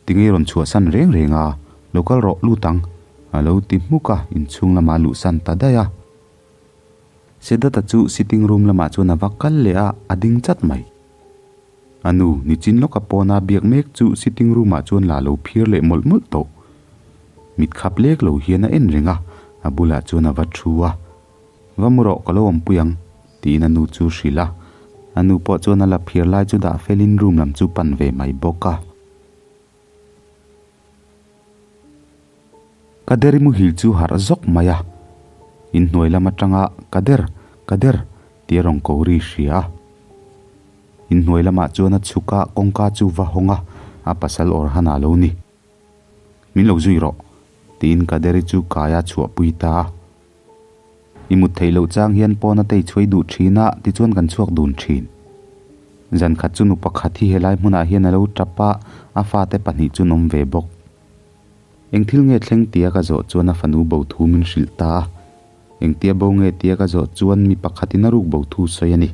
Tinge rawn chhuahsan reng reng a, lo kal rawh lut ang, a lo ti hmuk a, inchhung lamah a luhsan ta daih a. Sedata chu sitting room lamah chuan a va kal leh a, a ding chat mai. A nu, nichin lawka pawna biak mek chu sitting room ah chuan la lo phir leh mawlh mawlh tawh. Mit khap lek lo hian a en reng a, a bulah chuan a va thu a. Va mu rawh, ka lo awmpui ang, tiin a nu chu hrilh a. A nu pawh chuan a la phir lai chu dah felin room lam chu pan ve mai bawk a. Kader i muhil chu harh zawk mai a, inhnuai lam atanga Kader, Kader tia rawn ko ri hria a. Inhnuai lamah chuan a chhuk a, kawngka chu va hawng a, a pasal Orhan-a lo ni. Min lo zui rawh, tiin Kaderi chu kai a chhuahpui ta a. I mut theih loh chang hian pawn a tei chhuai duh thin a, tichuan kan chhuak dun thin. Zan khat chu nu pakhat hi helai hmunah hian a lo tap a, a fate pahnih chu an awm ve bawk. Eng thil nge thleng tia ka zawh chuan a fanu bo thu min hrilh ta a. Engtia bo nge tia ka zawh chuan mi pakhatin a ruk bo thu sawi a ni.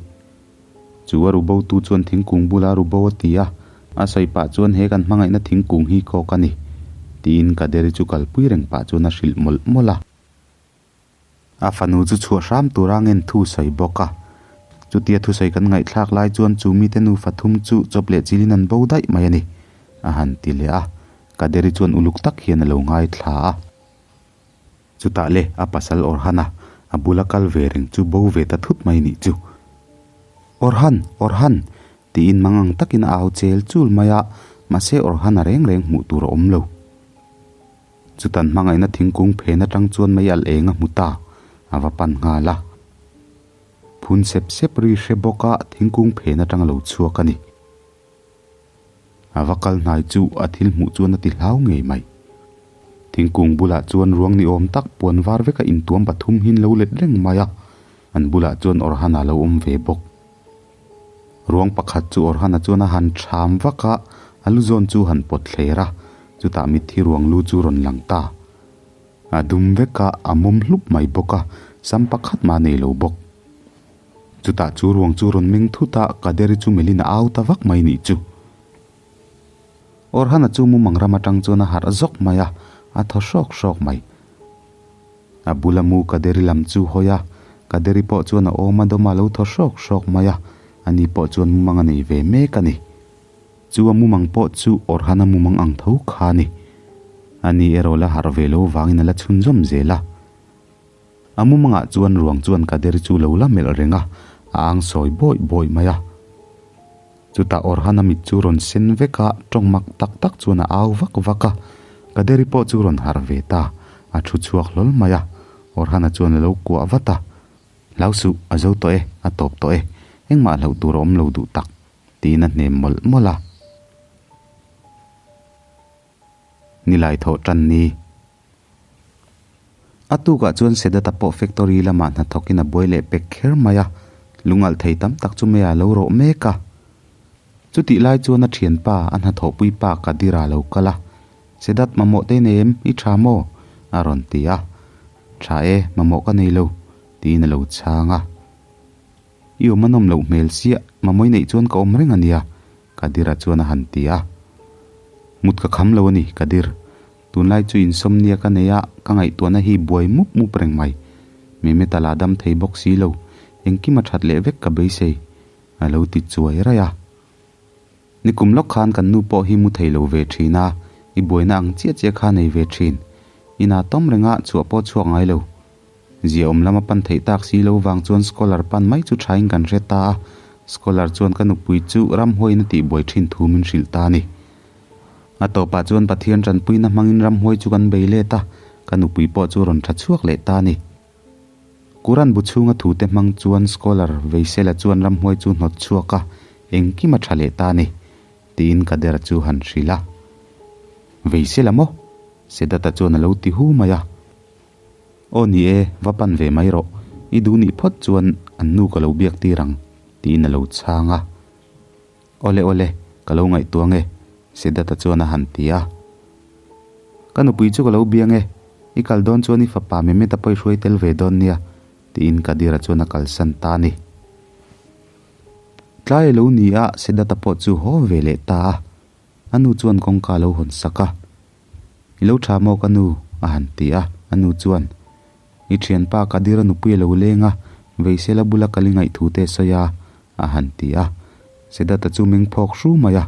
Chu a ru bo tu chuan thingkung bula ru bo a ti a, a sawi pah chuan he kan hmangaihna thingkung hi kawk a ni, tiin Kaderi chu kalpui reng pah chuan a hrilh mawlh mawlh a. A fanu chu chhuah hram tura ngen thu sawi bawk a. Chutia thusawi kan ngaihthlak lai chuan chu mite nufa thum chu chawp leh chilin an bo daih mai a ni, a han ti leh a. Kaderi chuan uluk tak hian a lo ngaithla a. Chutah le a pasal Orhan-a a bula kal ve reng chu bo ve ta thut mai nih chu. Orhan! Orhan! tiin mangang takin a au chel chul mai a, mahse Orhan-a reng reng hmuh tur a awm lo. Chutan hmangaihna thingkung phen atang chuan mei alh eng a hmu ta, a va pan nghal a. Phun sep sep ri hre bawk a thingkung phen atang a lo chhuak a ni. A va kal hnai chu a thil hmuh chuan a ti hlau ngei mai. Thingkung bulah chuan ruang ni awm tak puan var veka intuam pathum hin lo let reng mai a, an bulah chuan Orhana lo awm ve bawk. Ruang pakhat chu Orhana chuan a han ṭham vak a, a lu zawn chu han pawt thler a, chutah mitthi ruang lu chu rawn lang ta. A dum vek a, a mawm hlup mai bawk a, sam pakhat mah a nei lo bawk. Chutah chu ruang chu rawn meng thut a, Kaderi chu melhin a au ta vak mai nih chu. Orhana chu mumang ram atang chuan a harh zawk mai a, a thaw hrawk hrawk mai. A bula mu Kaderi lam chu hawi a, Kaderi pawh chuan a awm a dawm a lo thaw hrawk hrawk mai a, ani pawh chuan mumang a nei ve mek a ni. Chu a mumang pawh chu Orhana mumang ang tho kha a ni. Ani erawh la harh ve lo vangin a la chhunzawm zel a. A mumangah chuan ruang chuan Kader chu lo la melh reng a, a ang sawi bawih bawih mai a. Chutah Orhana mit chu rawn sen vek a, tawng mak tak tak chuan a au vak vak a. Kaderi pawh chu rawn harh ve ta, a thu chhuak hlawl mai a. Orhana chuan a lo kuah vat a, Hlau suh, a zo tawh e, a tawp tawh e, engmah hlauh tur a awm lo duh tak, tiin a hnem mawlh mawlh a. Nilai thawh tan ni. A tukah chuan Sedata pawh factory lamah hnathawkin a buai leh pek kher mai a, lungalh thei tam tak chu mei ah lo rawh mek a. Chutih lai chuan a thianpa, a hnathawhpui pa Kadira lo kal a, Sedat mamawh te nei em? I tha maw? a rawn ti a. Tha e, mamawh ka nei lo, tiin a lo chhang a. I awm a nawm loh hmel siah, mamawh i neih chuan ka awm reng a nia, Kadira chuan a han ti a. Mut ka kham lo a ni, Kadir. Tunlai chu insawmnia ka nei a, ka ngaihtuahna hi buai mup mup reng mai. Mehmet a la dam thei bawk si lo, engkim a that leh vek ka beisei, a lo ti chuai raih a. Nikum lawk khan kan nu pawh hi mu thei lo ve thin a, i buaina ang chiah chiah kha nei ve thin. Inah tawm renga chhuah pawh chhuak ngai lo. Ziaawm lama pan theih tak si lo vang chuan scholar pan mai chu thain kan hre ta a, scholar chuan ka nupui chu ramhuaiin a tihbuai thin thu min hrilh ta a ni. A tawpah chuan Pathian tanpuina hmangin ramhuai chu kan bei let a, ka nupui pawh chu rawn tha chhuak leh ta a ni. Quran bu chhunga thute hmang chuan scholar Veisela chuan ramhuai chu hnawt chhuak a, engkim a tha leh ta a ni, tiin Kader chu han hrilh a. Veisela maw? Sedata chuan a lo ti hu mai a. Aw ni e, va pan ve mai rawh, i duh nih phawt chuan an nu ka lo biak tir ang, tiin a lo chhang a. Awle awle, ka lo ngaihtuah ang e, Sedata chuan a han ti a. Ka nupui chu ka lo biang e, i kal dawn chuan i fapa Mehmet-a pawh i hruai tel ve dawn nia, tiin Kadira chuan a kalsan ta a ni. Tlai a lo ni a, Sedata pawh chu haw ve leh ta a. A nu chuan kawngka a lo hawn sak a. I lo tha maw ka nu? a han ti a, a nu chuan, I thianpa Kadira nupui a lo leng a, Veisela bula kal i ngaih thu te a sawi a, a han ti a. Sedata chu meng phawk hru mai a,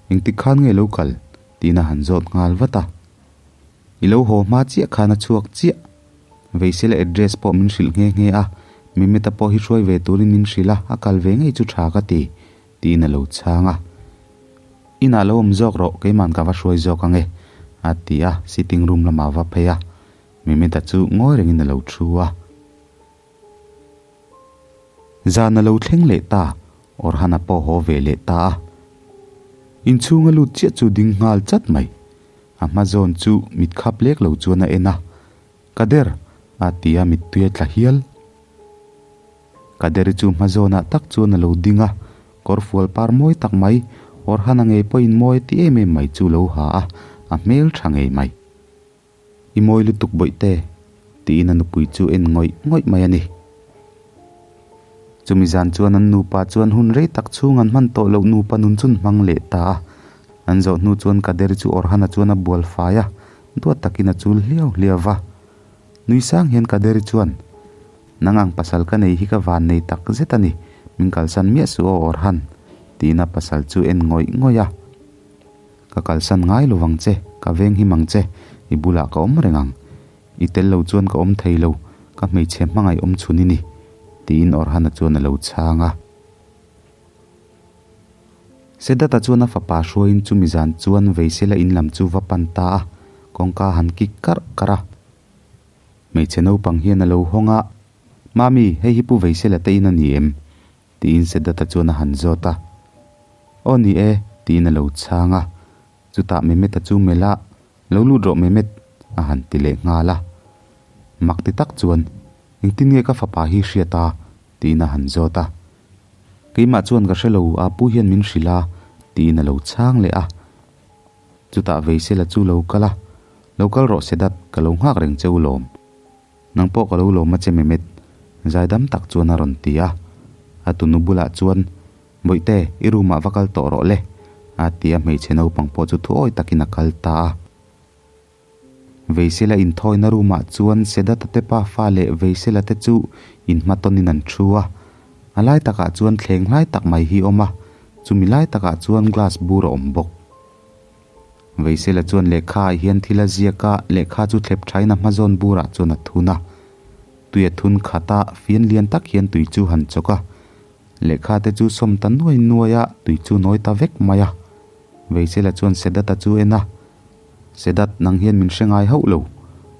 Engtik khan nge lo kal? tiin a han zawt nghal vat a. I lo haw hma chiah khan a chhuak chiah. Veisela address pawh min hrilh nghe nghe a, Mimeta pawh hi hruai ve turin min hrilh a, a kal ve ngei chu tha ka ti, tiin a lo chhang a. Inah lo awm zawk rawh, keiman ka va hruai zawk ang e, a ti a, sitting room lamah a va phei a. Mimita chu ngawi rengin a lo thu a. Zan a lo thleng leh ta, Orhana pawh haw ve leh ta a. Inchhung a lut chiah chu ding nghal chat mai. A hma zawn chu mit khap lek lo chuan a en a, Ka der! a ti a, mittui a tla hial. Kaderi chu hma zawnah tak chuan a lo ding a, kawrfual par mawi tak mai, Orhana ngei pawhin mawi a ti em em mai chu lo ha a, a hmel tha ngei mai. I mawi lutuk bawihte. Tiin a nupui chu en ngawih ngawih mai a ni. Chumi zan chuan an nupa chuan hun rei tak chhung an hman tawh loh nupa nun chun hmang leh ta a. An zawh hnu chuan Kader chu Orhan-a chuan a bual fai a, duat takin a chul hliau hliau va. Nui sang hian Kader chuan, Nang ang pasal ka nei hi ka van nei tak zet a ni, min kalsan miah suh aw Orhan, tiin a pasal chu en ngawih ngawih a. Ka kalsan ngai lo vang che, ka veng him ang che, i bulah ka awm reng ang. I tel lo chuan ka awm thei lo, ka hmeichhe hmangaih awm chhun i ni, tiin Orhan-a chuan a lo chhang a. Sedata chuan a fapa hruaiin chumi zan chuan Veisela in lam chu va pan ta a, kawngka han kik karh karh a. Hmeichhe naupang hian a lo hawng a, Mami, hei hi Pu Veisela te in a ni em? tiin Sedata chuan a han zawt a. Aw ni e, tiin a lo chhang a. Chutah Mehmet-a chu melh a, Lo lut rawh Mehmet, a han ti leh nghal a. Mak ti tak chuan, Engtin nge ka fapa hi hriat a? tiin a han zawt a. Keimah chuan ka hre lo, a pu hian min hrilh a, tiin a lo chhang leh a. Chutah Veisela chu lo kal a, Lo kal rawh Sedat, ka lo nghak reng che u lawm. Nang pawh ka lo lawm a che Mehmet, zaidam tak chuan a rawn ti a. A tunu bulah chuan, Bawihte, i room ah va kal tawh rawh le, a ti a hmeichhe naupang pawh chu thuawi takin a kal ta a. Veisela inthawina room ah chuan Sedata te pa fa leh Veisela te chu inhmatawnin an thu a. A lai takah chuan thleng hlai tak mai hi awm a, chumi lai takah chuan glass bur a awm bawk. Veisela chuan lehkha ah hian thil a ziak a, lehkha chu thlep thain a hmazawn burah chuan a thun a. Tui a thun khat a, fian lian tak hian tui chu han chawk a. Lehkha te chu sawm ta nuai nuai a, tui chu nawi ta vek mai a. Veisela chuan Sedata chu en a, Sedat, nang hian min hre ngai hauh lo.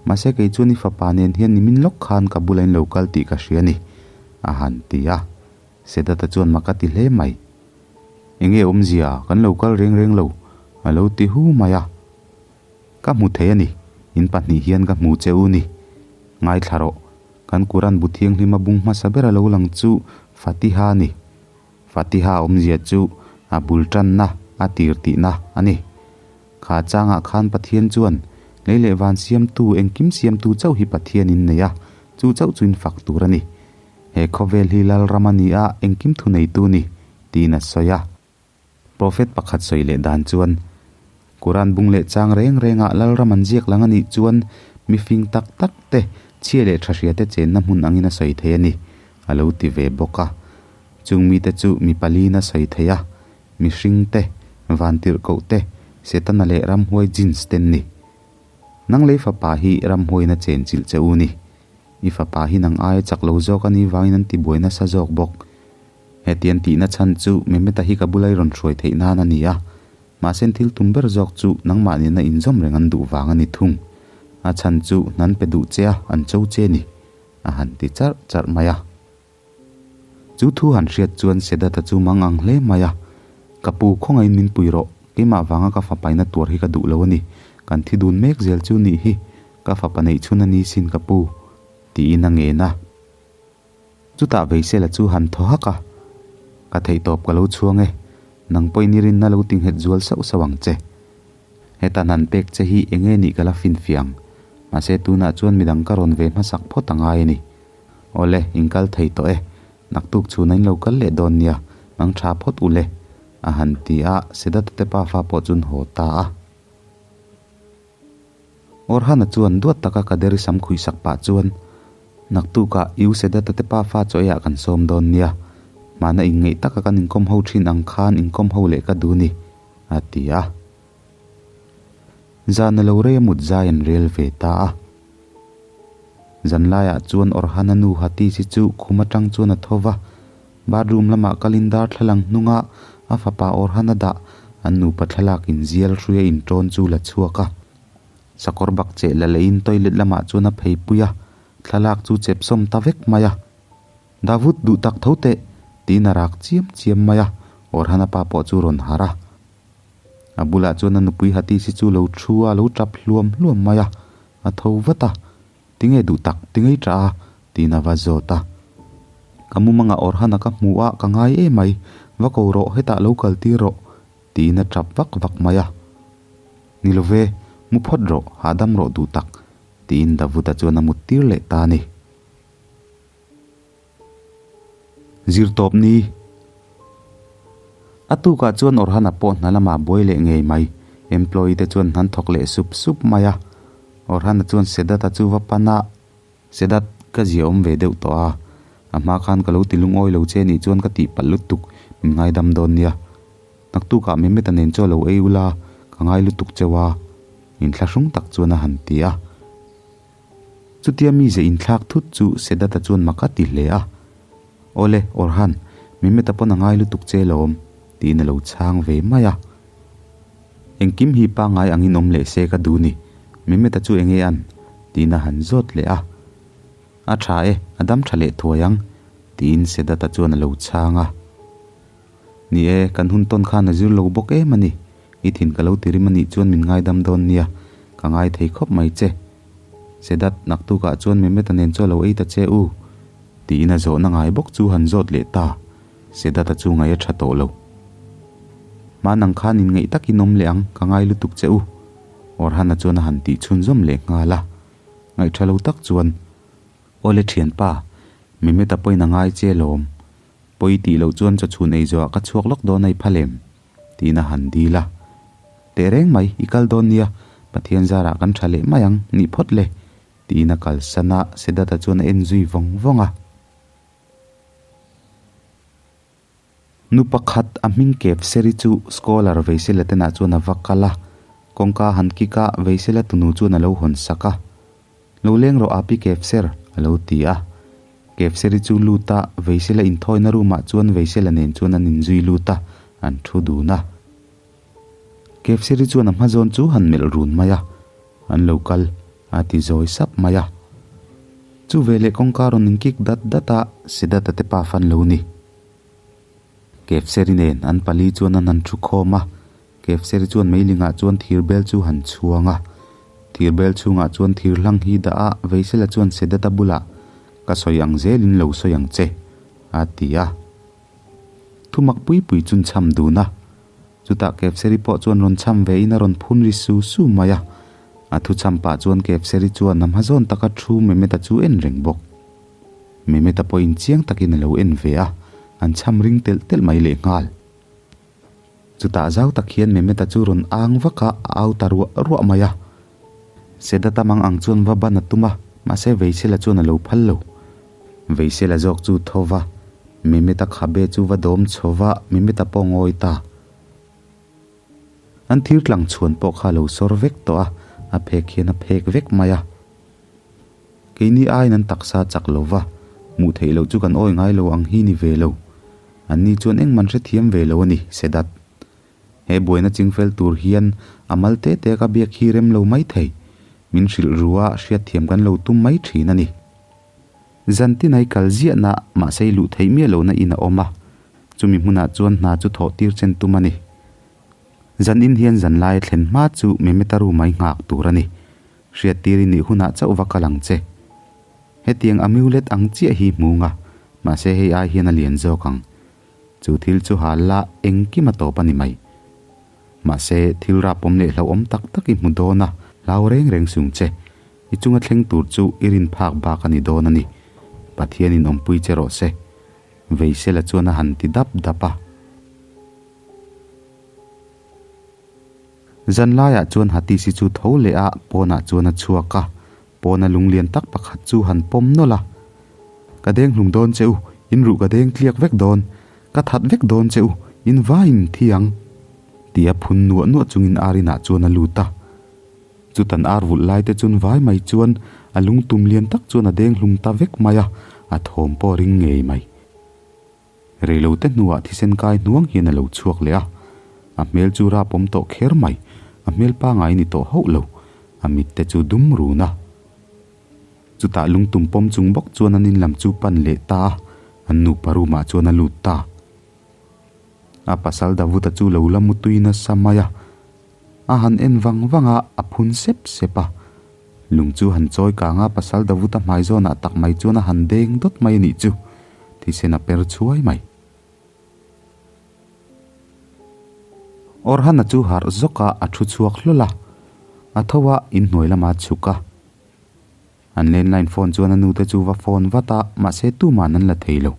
Mahse kei chuan i fapa nen hian nimin lawk khan ka bula in lo kal tih ka hria a ni, a han ti a. Sedata chuan mak a ti hle mai. Enge awmzia, kan lo kal reng reng lo, a lo ti hu mai a. Ka hmu thei a ni, in pahnih hian ka hmu che u ni. Ngaithla rawh, kan Quran bu thianghlima bung hmasa ber a lo lang chu Fatiha a ni. Fatiha awmzia chu a bul tanna, a tir tihna a ni. Kha changah khan Pathian chuan, Lei leh van siamtu, engkim siamtu chauh hi Pathian in nei a, chu chauh chu in fak tur a ni. He khawvel hi Lalram a ni a, engkim thuneitu ni, tiin a sawi a. Prophet pakhat sawi leh dan chuan, Quran bung leh chang reng rengah Lalram an ziak lang a nih chuan mi fing tak tak te, chhia leh tha hria te chenna hmun angin a sawi thei a ni, a lo ti ve bawk a. Chung mite chu mi paliin a sawi thei a, mihring te, vantirhkoh te, Setana leh ramhuai jinns ten ni. Nang lei fapa hi ramhuaiin a chenchilh che u ni. I fapa hi nang aia chak lo zawk a nih vangin an tibuai nasa zawk bawk. Hetiang tihna chhan chu Mehmet-a hi ka bula i rawn hruai theih nan a ni a, mahse thil tum ber zawk chu nangmah nena inzawm reng an duh vang a ni thung. A chhan chu hnan pe duh che a, an cho che ni, a han ti charh charh mai a. Chu thu han hriat chuan Sedat-a chu mang ang hle mai a, Ka pu, khawngaihin min pui rawh, keimah vanga ka fapaina tuar hi ka duh lo a ni, kan thi dun mek zel chu nih hi, ka fapa neih chhun a ni sin ka pu, tiin a ngen a. Chutah Veisela chu han thaw hak a, Ka theihtawp ka lo chhuang e, nang pawhin i rinna lo tinghet zual sauh sauh ang che. Heta hnan pek che hi eng nge nih ka la finfiah ang, mahse tunah chuan midang ka rawn ve hmasak phawt a ngai a ni. Awle, in kal thei tawh e, naktuk chhunah in lo kal leh dawn nia, mang tha phawt ule, a han ti a, Sedata te pafa pawh chu an haw ta a. Orhana chuan duat taka Kaderi sam khuih sak pah chuan, Naktukah i u Sedata te pafa chaw eiah kan sawm dawn nia, hmana inngeih taka kan inkawm ho thin ang khan inkawm ho leh ka duh ni, a ti a. Zan a lo rei a mut zai an rel ve ta a. Zanlaiah chuan Orhana nu Hatice chu khum atang chuan a tho va, bathroom lamah kalin darthlalang hnunga a fapa Orhana dah an nupa thlalak inzial hruia intawn chu la chhuak a. Sakawr bak cheh la leiin toilet lamah chuan a phei pui a, thlalak chu chep sawm ta vek mai a. Davut duh tak tho teh! tiin a rak chiam chiam mai a, Orhana pa pawh chu rawn harh a. A bulah chuan a nupui Hatice chu lo thu a, lo tap hluam hluam mai a. A tho vat a, Tinge duh tak, tinge i tah a? tiin a va zawt a. Ka mumangah Orhana ka hmu a, ka ngai em mai, va ko rawh, hetah lo kal tir rawh, tiin a tap vak vak mai a. Ni lo ve, mu phawt rawh, hahdam rawh duh tak, Tiin Davuta chuan a muttir leh ta a ni. Zirtawp ni. A tukah chuan Orhana pawh hna lamah buai leh ngei mai. Employee te chuan hnan thawk leh sup sup mai a. Orhana chuan Sedat-a chu va pan a, Sedat, ka zia awm ve deuh tawh a. A hma khan ka lo ti lungawi lo che nih chuan ka tihpalh lutuk, min ngaidam dawn nia. Naktukah Mehmet-a nen chaw lo ei ula, ka ngai lutuk cheu a, inthlahrung tak chuan a han ti a. Chutia mize inthlak thut chu Sedat-a chuan mak a ti hle a. Awle, Orhan, Mehmet-a pawn a ngai lutuk che lawm, tiin a lo chhang ve mai a. Engkim hi pangngai angin awm leh se ka duh ni, Mehmet-a chu enge an? tiin a han zawt leh a. A tha e, a dam tha leh thuai ang, tiin Sedat-a chuan a lo chhang a. Ni e, kan hun tawn khan a zir lo bawk em a ni. I thin ka lo ti rim a nih chuan min ngaidam dawn nia, ka ngai thei khawp mai che. Sedat, naktukah chuan Mehmet-a nen chaw lo ei ta che u, tiin a zawhna ngai bawk chu han zawt leh ta. Sedat-a chu ngaih a tha tawh lo. Hman ang khan inngeih takin awm leh ang, ka ngai lutuk che u, Orhan-a chuan a han tih chhunzawm leh nghal a. Ngaih tha lo tak chuan, Awle thianpa, Mehmet-a pawhin a ngai che lawm. Pawi tih loh chuan chawchhun ei zawhah ka chhuak lawk dawn a i phal em? tiin a han dil a. Teh reng mai, i kal dawn nia, Pathian zarah kan tha leh mai ang, nih phawt le, tiin a kalsan a, Sedat-a chuan a en zui vawng vawng a. Nu pakhat a hming kep seri chu scholar Veisela tenah chuan a va kal a, kawngka han kik a, Veisela tunu chuan a lo hawn sak a. Lo leng rawh Api Kefser, a lo ti a. Kefseri chu lut a, Veisela inthawina room ah chuan Veisela nen chuan an inzui lut a, an thu dun a. Kefseri chuan a hma zawn chu han melh run mai a, An lo kal, a ti zawi sap mai a. Chu veleh kawngka rawn inkik dat dat a, Siddhartha te pa fan lo ni. Kefseri nen an pali chuan an han thu khawm a, Kefseri chuan meilingah chuan thir bel chu han chhuang a. Thir bel chhungah chuan thir hlang hi dah a, Veisela chuan Sedata bulah, Ka sawi ang zelin lo sawi ang che, a ti a. Thumak pui pui chun cham dun a. Chutah Kefseri pawh chuan rawn cham ve in a rawn phun ri su su mai a. A thu cham pah chuan Kefseri chuan a hma zawn taka thu Mehmet-a chu en reng bawk. Mehmet-a pawhin chiang takin a lo en ve a, an cham ring telh telh mai lehnghal. Chutah zau tak hian Mehmet-a chu rawn ang vak a, a au ta ruah ruah mai a. Sedat-a mang ang chuan va ban a tum a, mahse Veisela chuan a lo phal lo. Veisela zawk chu tho va, Mehmet-a khabe chu va dawm chho va, Mehmet-a pawh ngawi ta. An thir tlang chhuan pawh kha a lo sawr vek tawh a, a phek hian a phek vek mai a. Keini aiin an taksa chak lo va, hmuh theih loh chu kan awi ngai lo ang hi ni ve lo. Anni chuan engman hrethiam ve lo a ni, Sedat. He buaina chingfel tur hian a mal te te ka biak hi rem lo mai thei. Min hrilh ru a, hriatthiam kan lo tum mai thin a ni. Zantinai kal ziahna mahse i luh theih miah lohna in a awm a, chumi hmunah chuan hna chu thawh tir chen tum a ni. Zan in hian zan lai a thlen hma chu Mehmet-a room a i nghak tur a ni. Hriattir i nih hunah chauh va kal ang che. Hetiang amulet ang chiah hi hmung a, mahse hei ai hian a lian zawk ang. Chu thil chu hal la engkim a tawp a ni mai. Mahse thil rapawm leh hlauhawm tak tak i hmu dawn a, hlau reng reng sung che. I chunga thleng tur chu i rin phak bak a ni dawn a ni. Pathianin awmpui che rawh se. Veisela chuan a han ti dap dap a. Zan laiah chuan Hatisi chu tho leh a, pawnah chuan a chhuak a. Pawna lunglian tak pakhat chu han pawm nawlh a. Ka deng hlum dawn che u, in ruh ka deng tliak vek dawn, ka that vek dawn che u, in vaiin thi ang. Tia phun nuah nuah chungin ar inah chuan a lut a. Chutan ar vulh lai te chun vai mai chuan a lungtum lian tak chuan a deng hlum ta vek mai a, a thawm pawh a ring ngei mai. Reilote hnuah thisen kai hnuang hian a lo chhuak leh a, a hmel chu rapawm tawh kher mai, a hmel pangai ni tawh hauh lo, a mit te chu dum run a. Chutah lungtum pawm chung bawk chuan an in lam chu pan leh ta a, an nupa room ah chuan a lut ta. A pasal Davuta chu lo la mutui nasa mai a, a han en vang vang a, a phun sep sep a. Lung chu han chawi kang a, pasal Davuta hmai zawnah tak mai chuan a han deng dawt mai a nih chu, thisen a per chhuai mai. Orhana chu harh zawk a, a thu chhuak hlawl a, a tho a, inhnuai lama a chhuk a. An landline phone chuan a nu te chu va phone vat a, mahse tuman an la thei lo.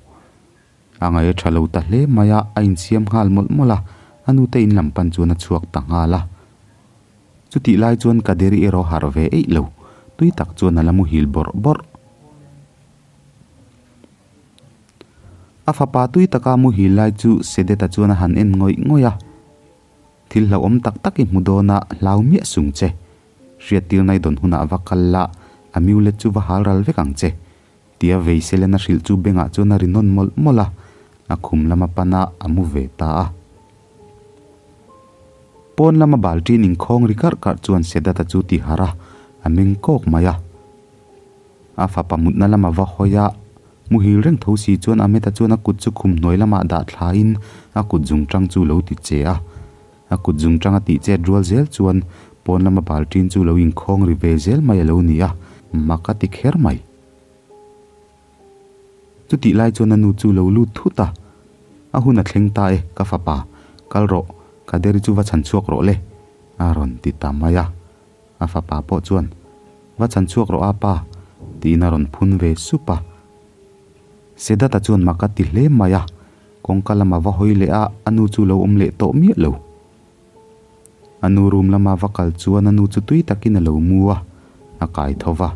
A ngaih a tha lo ta hle mai a, a insiam nghal mawlh mawlh a, a nu te in lam pan chuan a chhuak ta nghal a. Chutih lai chuan Kaderi erawh harh ve eih lo, tui tak chuan a la muhil bawrh bawrh. A fapa tui taka muhil lai chu Sedeta chuan a han en ngawih ngawih a. Thil hlauhawm tak tak i hmu dawn a, hlau miah sung che. Hriattir nai dawn hunah va kal la, a mulet chu va hal ral vek ang che. Tia Veiselen a hrilh chu bengah chuan a ri nawn mawlh mawlh a, a khum lama pan a, a mu ve ta a. Pawn lama balṭin inkhawng ri karh karh chuan Sedata chu ti harh a, a meng kawk mai a. A fapa mutna lama va hawi a, muhil reng tho si chuan Ahmed-a chuan a kut chu khum hnuai lamah dah thlain a kut zungṭang chu lo ti che a. A kut zungṭang a tih chet rual zel chuan pawn lama balṭin chu lo inkhawng ri ve zel mai a lo ni a, mak a ti kher mai. Chutih lai chuan a nu chu lo lut thut a, A hun a thleng ta e, ka fapa, kal rawh, ka deri chu va chhan chhuak rawh le, a rawn ti ta mai a. A fapa pawh chuan, Va chhan chhuak rawh a pa, tiin a rawn phun ve sup a. Sedata chuan mak a ti hle mai a, kawngka lama va hawi leh a, a nu chu lo awm leh tawh miah lo. A nu room lama va kal chuan a nu chu tui takin a lo mu a, a kai tho va.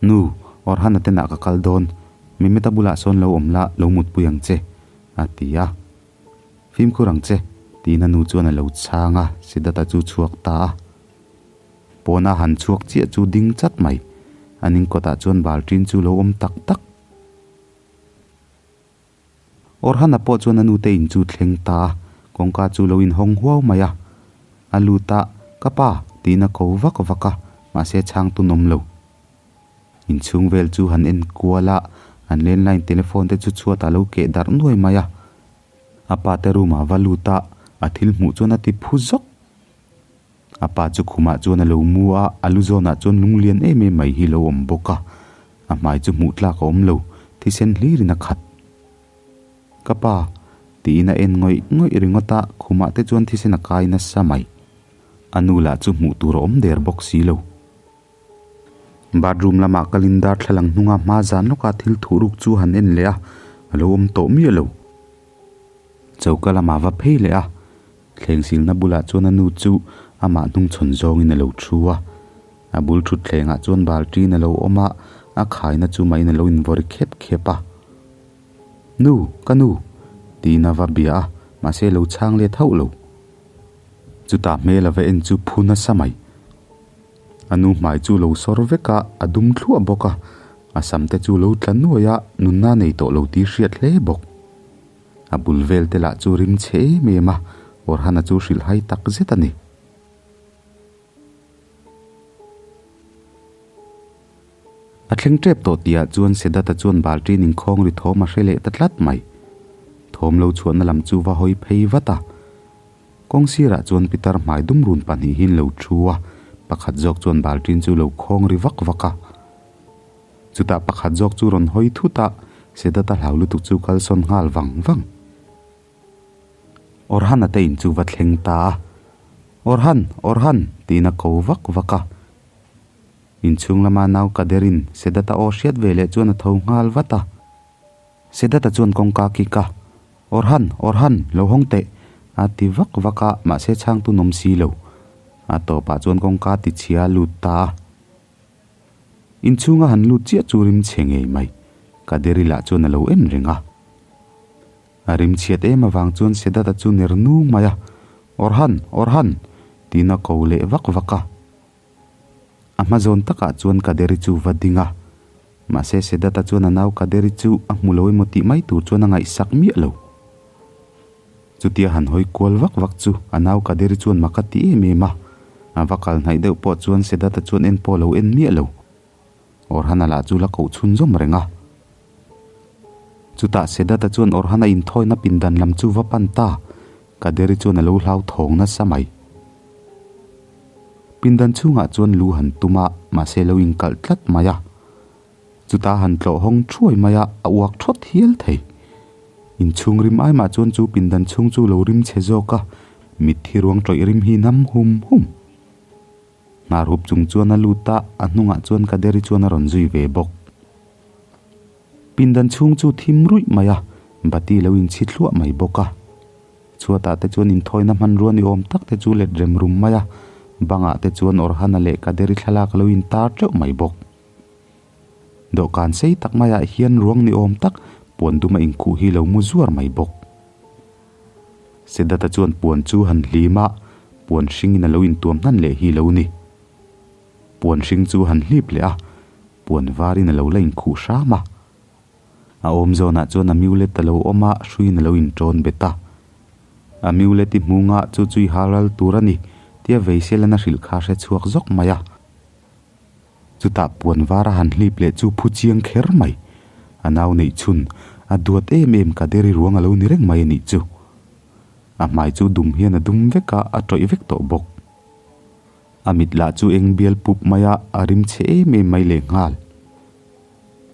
Nu, Orhana te nah ka kal dawn, Mehmet-a bulah sawn lo awm la, lo mutpui ang che, a ti a. Fimkhur ang che, tiin a nu chuan a lo chhang a, Siddhartha chu chhuak ta a. Pawna han chhuak chiah chu ding chat mai, an inkawtah chuan balṭin chu lo awm tak tak. Orhana pawh chuan a nute in chu thleng ta a, kawngka chu lo inhawng huau mai a. A lut a, Ka pa, tiin a ko vak vak a, mahse chhang tun awm lo. Inchhung vel chu han en kual a, an landline telephone te chu chhuat a lo keh darh nuai mai a. A pa te room ah va lut a, a thil hmuh chuan a ti phu zawk. A pa chu khumah chuan a lo mu a, a lu zawnah chuan lung lian em em mai hi lo awm bawk a. A hmai chu hmuh tlak a awm lo, thisen hlirin a khat. Ka pa, tiin a en ngawih ngawih ringawt a, khumah te chuan thisen a kai nasa mai. A nu lah chu hmuh tur a awm der bawk si lo. Bathroom lamah kalin darthlalang hnunga hma zan lawka thil thuh ruk chu han en leh a, a lo awm tawh miah lo. Choka lamah va phei leh a, thleng silna bulah chuan a nu chu amah hnungchhawn zawngin a lo thu a. A bul thut thlengah chuan balṭin a lo awm a, a khaina chu mahin a lo invawri khep khep a. Nu, ka nu! tiin a va bia a, mahse a lo chhang let hauh lo. Chutah hmel a va en chu phu nasa mai. A nu hmai chu lo sawr vek a, a dum thluah bawk a, a sam te chu lo tla nuai a, nunna nei tawh lo tih hriat hle bawk. A bul vel te lah chu rim chhe em em a, Orhana chu hrilh hai tak zet a ni. A thleng tep tawh tihah chuan Sedata chuan Balṭin inkhawng ri thawm a hre leh ta tlat mai. Thawm lo chhuahna lam chu va hawi phei vat a. Kawng sirah chuan pitar hmai dum run pahnihin lo thu a, pakhat zawk chuan balṭin chu lo khawng ri vak vak a. Chutah pakhat zawk chu rawn hawi thut a, Sedata hlau lutuk chu kal sawn nghal vang vang. Orhan-a te in chu va thleng ta a, Orhan! Orhan! tiin a ko vak vak a. Inchhung lama nau Kaderin Sedata aw hriat ve leh chuan a tho nghal vat a. Sedata chuan kawngka kik a, Orhan! Orhan! Lo hawng teh! a ti vak vak a, mahse chhangtu nawm si lo. A tawpah chuan kawngka ti chhia a lut ta a. Inchhunga han lut chiah chu rim chhe ngei mai. Kaderi lah chuan a lo en reng a. A rim chhiat em avang chuan Sedata chu ner nung mai a, Orhan! Orhan! tiin a ko leh vak vak a. A hma zawn takah chuan Kaderi chu va ding a. Mahse Sedata chuan a nau Kaderi chu a hmu lo emaw tih mai tur chuan a ngaihsak miah lo. Chutia han hawi kual vak vak chu a nau Kaderi chuan mak a ti em em a. A va kal hnaih deuh pawh chuan Sedata chuan en pawh lo en miah lo. Orhana lah chu la koh chhunzawm reng a. Chutah Sedata chuan Orhana inthawina pindan lam chu va pan ta. Kaderi chuan a lo hlauthawng nasa mai. Pindan chhungah chuan lu han tum a, mahse lo inkalh tlat mai a. Chutah han tlawh hawng thuai mai a, a uak thawt hial thei. Inchhung rim ai mah chuan chu pindan chhung chu lo rim chhe zawk a, mitthi ruang tawih rim hi nam hum hum. Hnar hup chung chuan a lut a, a hnungah chuan Kaderi chuan a rawn zui ve bawk. Pindan chhung chu thim ruih mai a, bati lo inchhi thluah mai bawk a. Chhuatah te chuan inthawina hmanrua ni awm tak te chu let rem rum mai a, bangah te chuan Orhana leh Kaderi thlalak a lo intar teuh mai bawk. Dawhkan sei tak maiah hian ruang ni awm tak puan dum a inkhuh hi lo mu zuar mai bawk. Sedata chuan puan chu han hlim a, puan hringin a lo intuam hnan leh hi lo ni. Puan hring chu han hlip leh a, puan varin a lo la inkhuh hram a. A awm zawnah chuan a mulet a lo awm a, hruiin a lo inṭawn bet a. A mulet i hmunga chu chu i hal ral tur a ni, tia Veiselan a hrilh kha a hre chhuak zawk mai a. Chutah puan var a han hlip leh chu phu chiang kher mai. A nau neih chhun, a duat em em ka deri ruang a lo ni reng mai a nih chu. A hmai chu dum hian a dum vek a, a tawih vek tawh bawk. A mit lah chu eng bial pup mai a, a rim chhe em em mai lehnghal.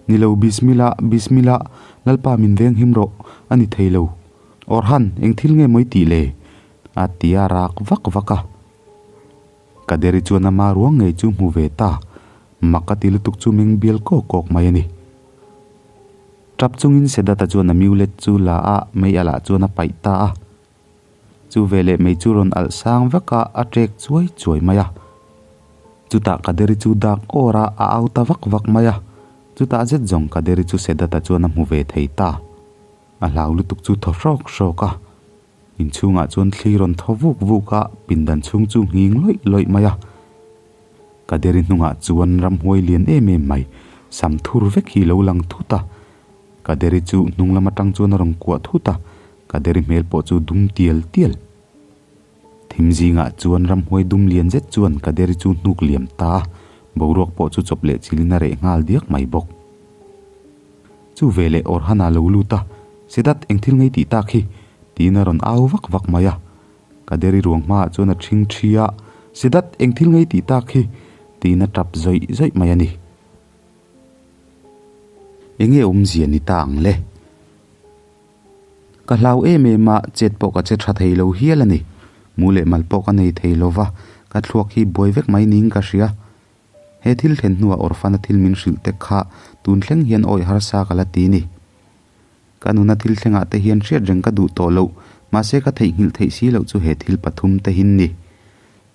Ni lo Bismillah, Bismillah, Lalpa min veng him rawh, a ni thei lo. Orhan, eng thil nge mawi tih le? A ti a rak vak vak a. Kaderi chuan ama ruang ngei chu hmu ve ta, mak a ti lutuk chu meng bial kawk kawk mai a ni. Tap chungin Sedata chuan a mulet chu la a, mei alah chuan a paih ta a. Chu veleh mei chu rawn alh sang vek a, a ṭek chuai chuai mai a. Chutah Kaderi chu dak awr a, a au ta vak vak mai a. Chutah zet zawng Kaderi chu Sedata chuan a hmu ve thei ta. A hlau lutuk chu thaw hrawk hrawk a. Inchhungah chuan thli rawn thaw vuk vuk a, pindan chhung chu nghing lawih lawih mai a. Kaderi hnungah chuan ramhuai lian em em mai, sam thur vek hi lo lang thut a. Kaderi chu hnung lam atang chuan a rawn kuah thut a, Kaderi hmel pawh chu dum tial tial. Thim zingah chuan ramhuai dum lian zet chuan Kaderi chu hnuk liam ta a, boruak pawh chu chawp leh chilin a reh nghal diak mai bawk. Chu veleh Orhana lo lut a, Sedat eng thil ngei tih tak hi? tiin a rawn au vak vak mai a. Kaderi ruang hmaah chuan a ṭhing ṭhi a, Sedat eng thil ngei tih tak hi? tiin a ṭap zawih zawih mai a ni. Enge awmzia ni ta ang le? Ka hlau em em a, chet pawh ka che tha thei lo hial a ni. Mu leh mal pawh ka nei thei lo va, ka thluak hi buai vek mai niin ka hria. He thil thlen hnuah Orfana thil min hrilh te kha tun thleng hian awih harsa ka la ti ni. Ka nuna thil thlengah te hian hriat reng ka duh tawh loh, mahse ka theihnghilh theih si loh chu he thil pathum te hin ni.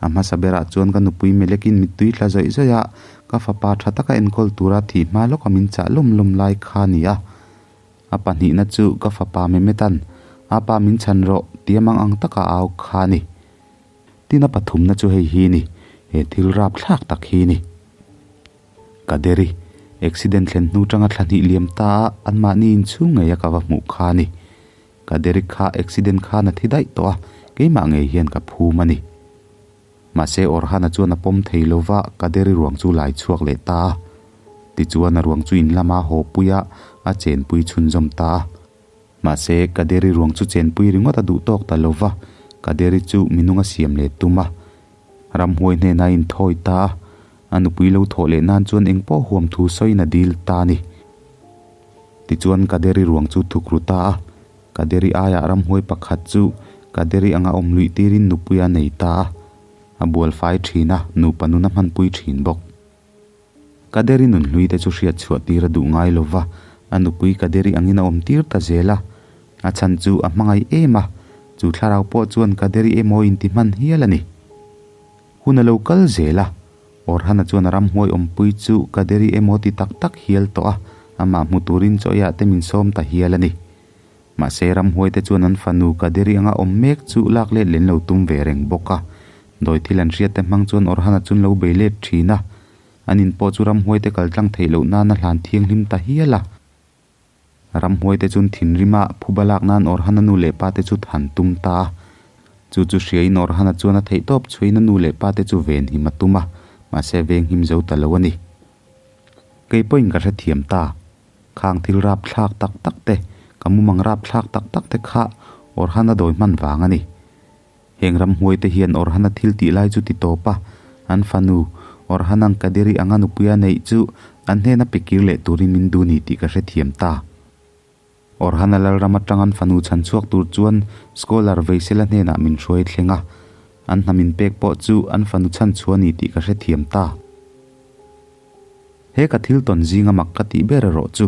A hmasa berah chuan ka nupui Melekin mittui tla zawih zawih a, ka fapa tha taka enkawl tura thih hma lawka min chah lawm lawm lai kha a ni a. A pahnihna chu ka fapa Mehmetan, A pa min chhan rawh, tia mang ang taka a au kha a ni. Tin a pathumna chu hei hi ni, he thil rap thlak tak hi ni. Kaderi, accident thlen hnu tanga thla hnih liam ta a, anmahni inchhung ngei a ka va hmuh kha a ni. Kaderi kha accident khan a thi daih tawh a, keimah ngei hian ka phum a ni. Mahse Orhana chuan a pawm thei lo va, Kaderi ruang chu lai chhuak leh ta a. Tichuan a ruang chu in lama haw pui a, a chenpui chhunzawm ta a. Mahse, Kaderi ruang chu chenpui ringawt a duh tawk ta lo va, Kaderi chu minung a siam leh tum a. Ramhuai hnenah a inthawi ta a, a nupui lo thawh leh nan chuan eng pawh huam thu sawiin a dil ta a ni. Tichuan Kaderi ruang chu thuk ru ta a, Kaderi aiah ramhuai pakhat chu Kaderi anga awm luih tirin nupui a nei ta a, a bual fai thin a, nupa nun a hmanpui thin bawk. Kaderi nunhlui te chu hriat chhuah tir a duh ngai lo va, a nupui Kaderi angin a awm tir ta zel a. A chhan chu a hmangaih em a, chu thlarau pawh chuan Kaderi emaw inti hman hial a ni. Hun a lo kal zel a, Orhana chuan a ramhuai awmpui chu Kaderi emaw ti tak tak hial tawh a, amah hmu turin chaw eiah te min sawm ta hial a ni. Mahse, ramhuaite chuan an fanu Kaderi anga awm mek chu lak let len lo tum ve reng bawk a. Dawi thil an hriatte hmang chuan Orhana chun lo bei let thin a. An in pawh chu ramhuaite kal tlang theih loh nan a hlan thianghlim ta hial a. Ramhuaite chun thinrima phuba lak nan Orhana nu leh pate chu than tum ta a. Chu chu hriain Orhana chuan a theihtawp chhuiin a nu leh pate chu venhim a tum a, mahse venghim zo ta lo a ni. Kei pawhin ka hrethiam ta. Khang thil rap thlak tak tak te, ka mumang rap thlak tak tak te kha Orhana dawi hman vang a ni. Heng ramhuai te hian Orhana thil tih lai chu ti tawp a, an fanu, Orhanang Kaderi anga nupuia neih chu an hnena pe kir leh turin min duh ni tih ka hrethiam ta. Orhana Lalram atang an fanu chhan chhuak tur chuan Scholar Veisela hnenah min hruai thleng a. An hnam inpek pawh chu an fanu chhan chhuah a ni tih ka hrethiam ta. He ka thil tawn zinga mak ka tih ber erawh chu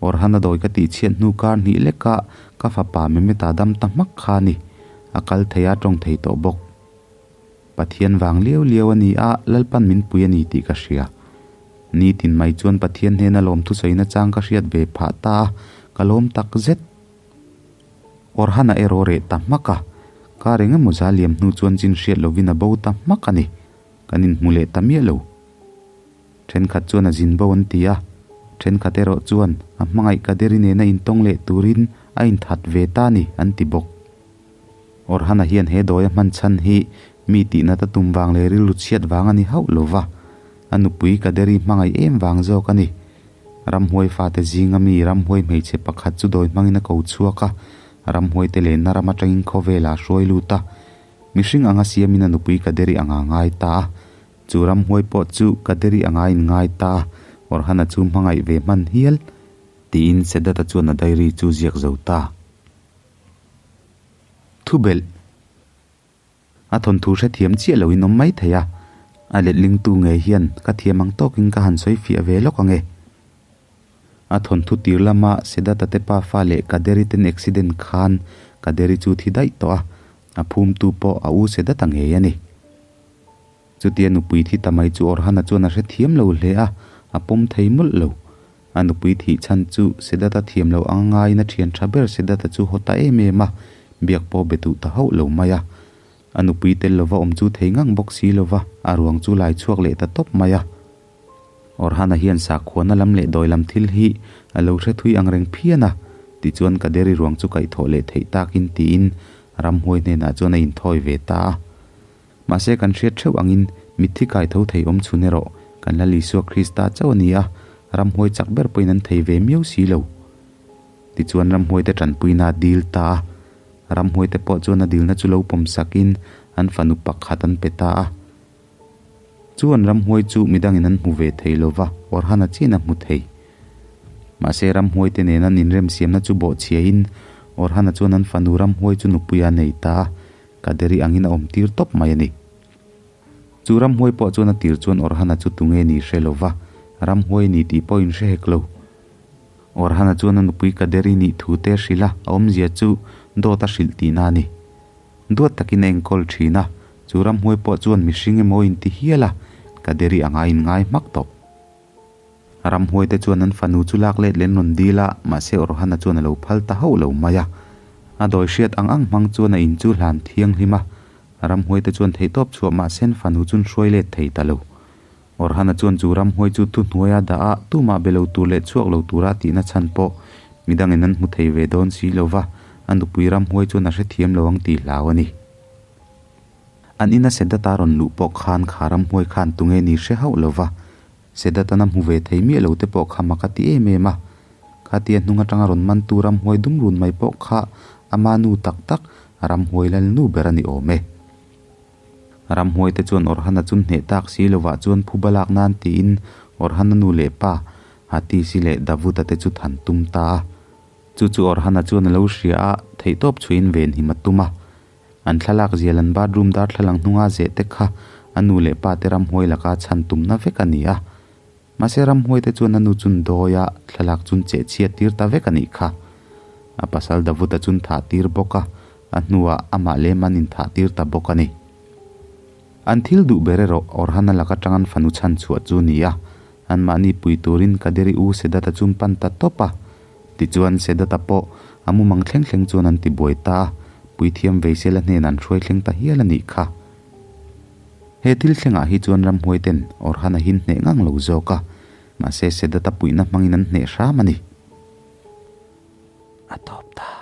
Orhana dawi ka tih chhiat hnu kar hnih leka ka fapa Mehmet-a dam ta hmak kha a ni. A kal thei a tawng thei tawh bawk. Pathian vang liau liau a ni a, Lalpan min pui a ni tih ka hria. Nitin mai chuan Pathian hnena lawmthusawina chang ka hriat ve phah ta a, ka lawm tak zet. Orhana erawh reh ta hmak a, kar eng emaw za liam hnu chuan chin hriat lovin a bo ta hmak a ni. Kan inhmu leh ta miah lo. Thenkhat chuan a zin bo an ti a, thenkhat erawh chuan a hmangaih Kaderi nena intawng leh turin a inthat ve ta a ni an ti bawk. Orhana hian he dawi a hman chhan hi mi tihnat a tum vang leh rilru chhiat vang a ni hauh lo va, a nupui Kaderi hmangaih em vang zawk a ni. Ramhuai fate zinga mi ramhuai hmeichhe pakhat chu dawi hmangin a ko chhuak a, ramhuaite lenna ram atangin khawvelah a hruai lut a, mihring anga siamin a nupui Kaderi anga ngai ta a. Chu ramhuai pawh chu Kaderi anga inngai ta a, Orhana chu hmangaih ve hman hial, tiin Sedat-a chuan a diary chu ziak zo ta. Thubelh. A thawnthu hrethiam chiah loin awm mai thei a, a letlingtu ngei hian ka thiam ang tawkin ka han sawi fiah ve lawk ang e. A thawnthu tir lama Sedat-a te pafa leh Kaderi ten accident khan Kaderi chu thi daih tawh a, a phumtu pawh a u Sedat-a ngei a ni. Chutia nupui thi ta mai chu Orhana chuan a hrethiam lo hle a, a pawm thei mawlh lo. A nupui thih chhan chu Sedat-a thiam lo anga ngaiin a thian tha ber Sedat-a chu haw ta em em a, biak pawh be duh ta hauh lo mai a. A nupui tel lova awm chu thei ngang bawk si lova, a ruang chu lai chhuak leh ta tawp mai a. Orhana hian sakhuana lam leh dawi lam thil hi a lo hre thui ang reng phian a, tichuan Kaderi ruang chu kaihthawh leh theih takin tiin ramhuai hnenah chuan a inthawi ve ta a. Mahse kan hriat theuh angin mitthi kai tho thei awm chhun erawh kan Lal Isua Krista chauh a ni a, ramhuai chak ber pawhin an thei ve miau si lo. Tichuan ramhuaite tanpuina a dil ta a, ramhuaite pawh chuan a dilna chu lo pawm sakin an fanu pakhat an pe ta a. Chu an ramhuai chu midangin an hmu ve thei lova, Orhana chian a hmu thei. Mahse ramhuaite nena an inremsiamna chu bawhchhiain Orhana chuan an fanu ramhuai chu nupui a nei ta a, Kaderi angin a awm tir tawp mai a ni. Chu ramhuai pawh chuan a tir chuan Orhana chu tunge ni hre lo va, ramhuai ni tih pawh in hre hek lo. Orhana chuan a nupui Kaderi nih thu te hrilh a, a awmzia chu dawt a hrilh tihna a ni. Duat takin a enkawl thin a, chu ramhuai pawh chuan mihring emaw in ti hial a, Kaderi anga in ngai hmak tawp. Ramhuaite chuan an fanu chu lak let leh an rawn dil a, mahse Orhana chuan a lo phal ta hauh lo mai a. A dawi hriat ang ang hmang chuan a in chu hlan thianghlim a, Ramhuaite chuan theihtawp chhuah mahse an fanu chu an hruai let thei ta lo. Orhana chuan chu ramhuai chu thuhnuai a dah a, tumah be lo tur leh chhuak lo tura a tihna chhan pawh midangin an hmu thei ve dawn si lo va, a nupui ramhuai chuan a hrethiam lo ang tih hlau a ni. An ina Sedata rawn luh pawh khan kha ramhuai khan tunge ni hre hauh lo va, Sedatana hmu ve thei miah lo te pawh kha mak a ti em em a. Khatia hnung atanga rawn mantu ramhuai dum run mai pawh kha ama nu tak tak ramhuai lal nu ber a ni awm e. Ramhuai te chuan Orhana chun hneh tak si lovah chuan phuba lak nan tiin Orhana nu leh pa Hatisi leh Davuta te chu than tum ta a. Chu chu Orhana chuan a lo hria a, theihtawp chhuiin venhim a tum a. An thlalak zial an bathroom darthlalang hnunga zeh te kha a nu leh pa te ramhuai laka chhan tumna vek a ni a. Mahse ramhuai te chuan a nu chun dawi a, thlalak chun cheh chhiat tir ta vek a nih kha. A pasal Davuta chun thah tir bawk a, a hnuah amah lem an inthah tir ta bawk a ni. An thil duh ber erawh Orhana laka tang an fanu chhan chhuah chu ni a, anmahni pui turin Kaderi u Sedata chun pan ta tawp a. Tichuan, Sedata pawh a mumang thleng thleng chuan an ti buai ta a, puithiam Veisela hnenah an hruai thleng ta hial a nih kha. He thil thlengah hi chuan ramhuai ten Orhan a hin hneh ngang lo zawk a, mahse Sedata puihna hmangin an hneh hram a ni. A tawp ta.